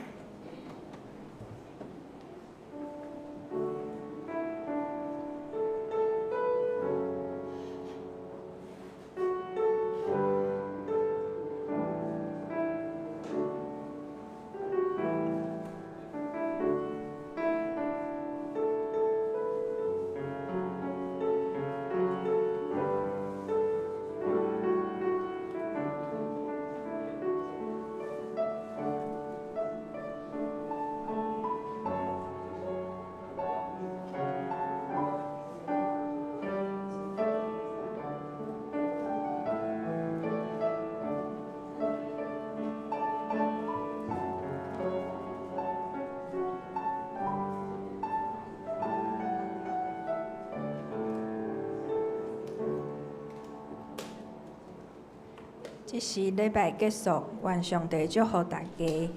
这时礼拜结束，愿上帝祝福大家。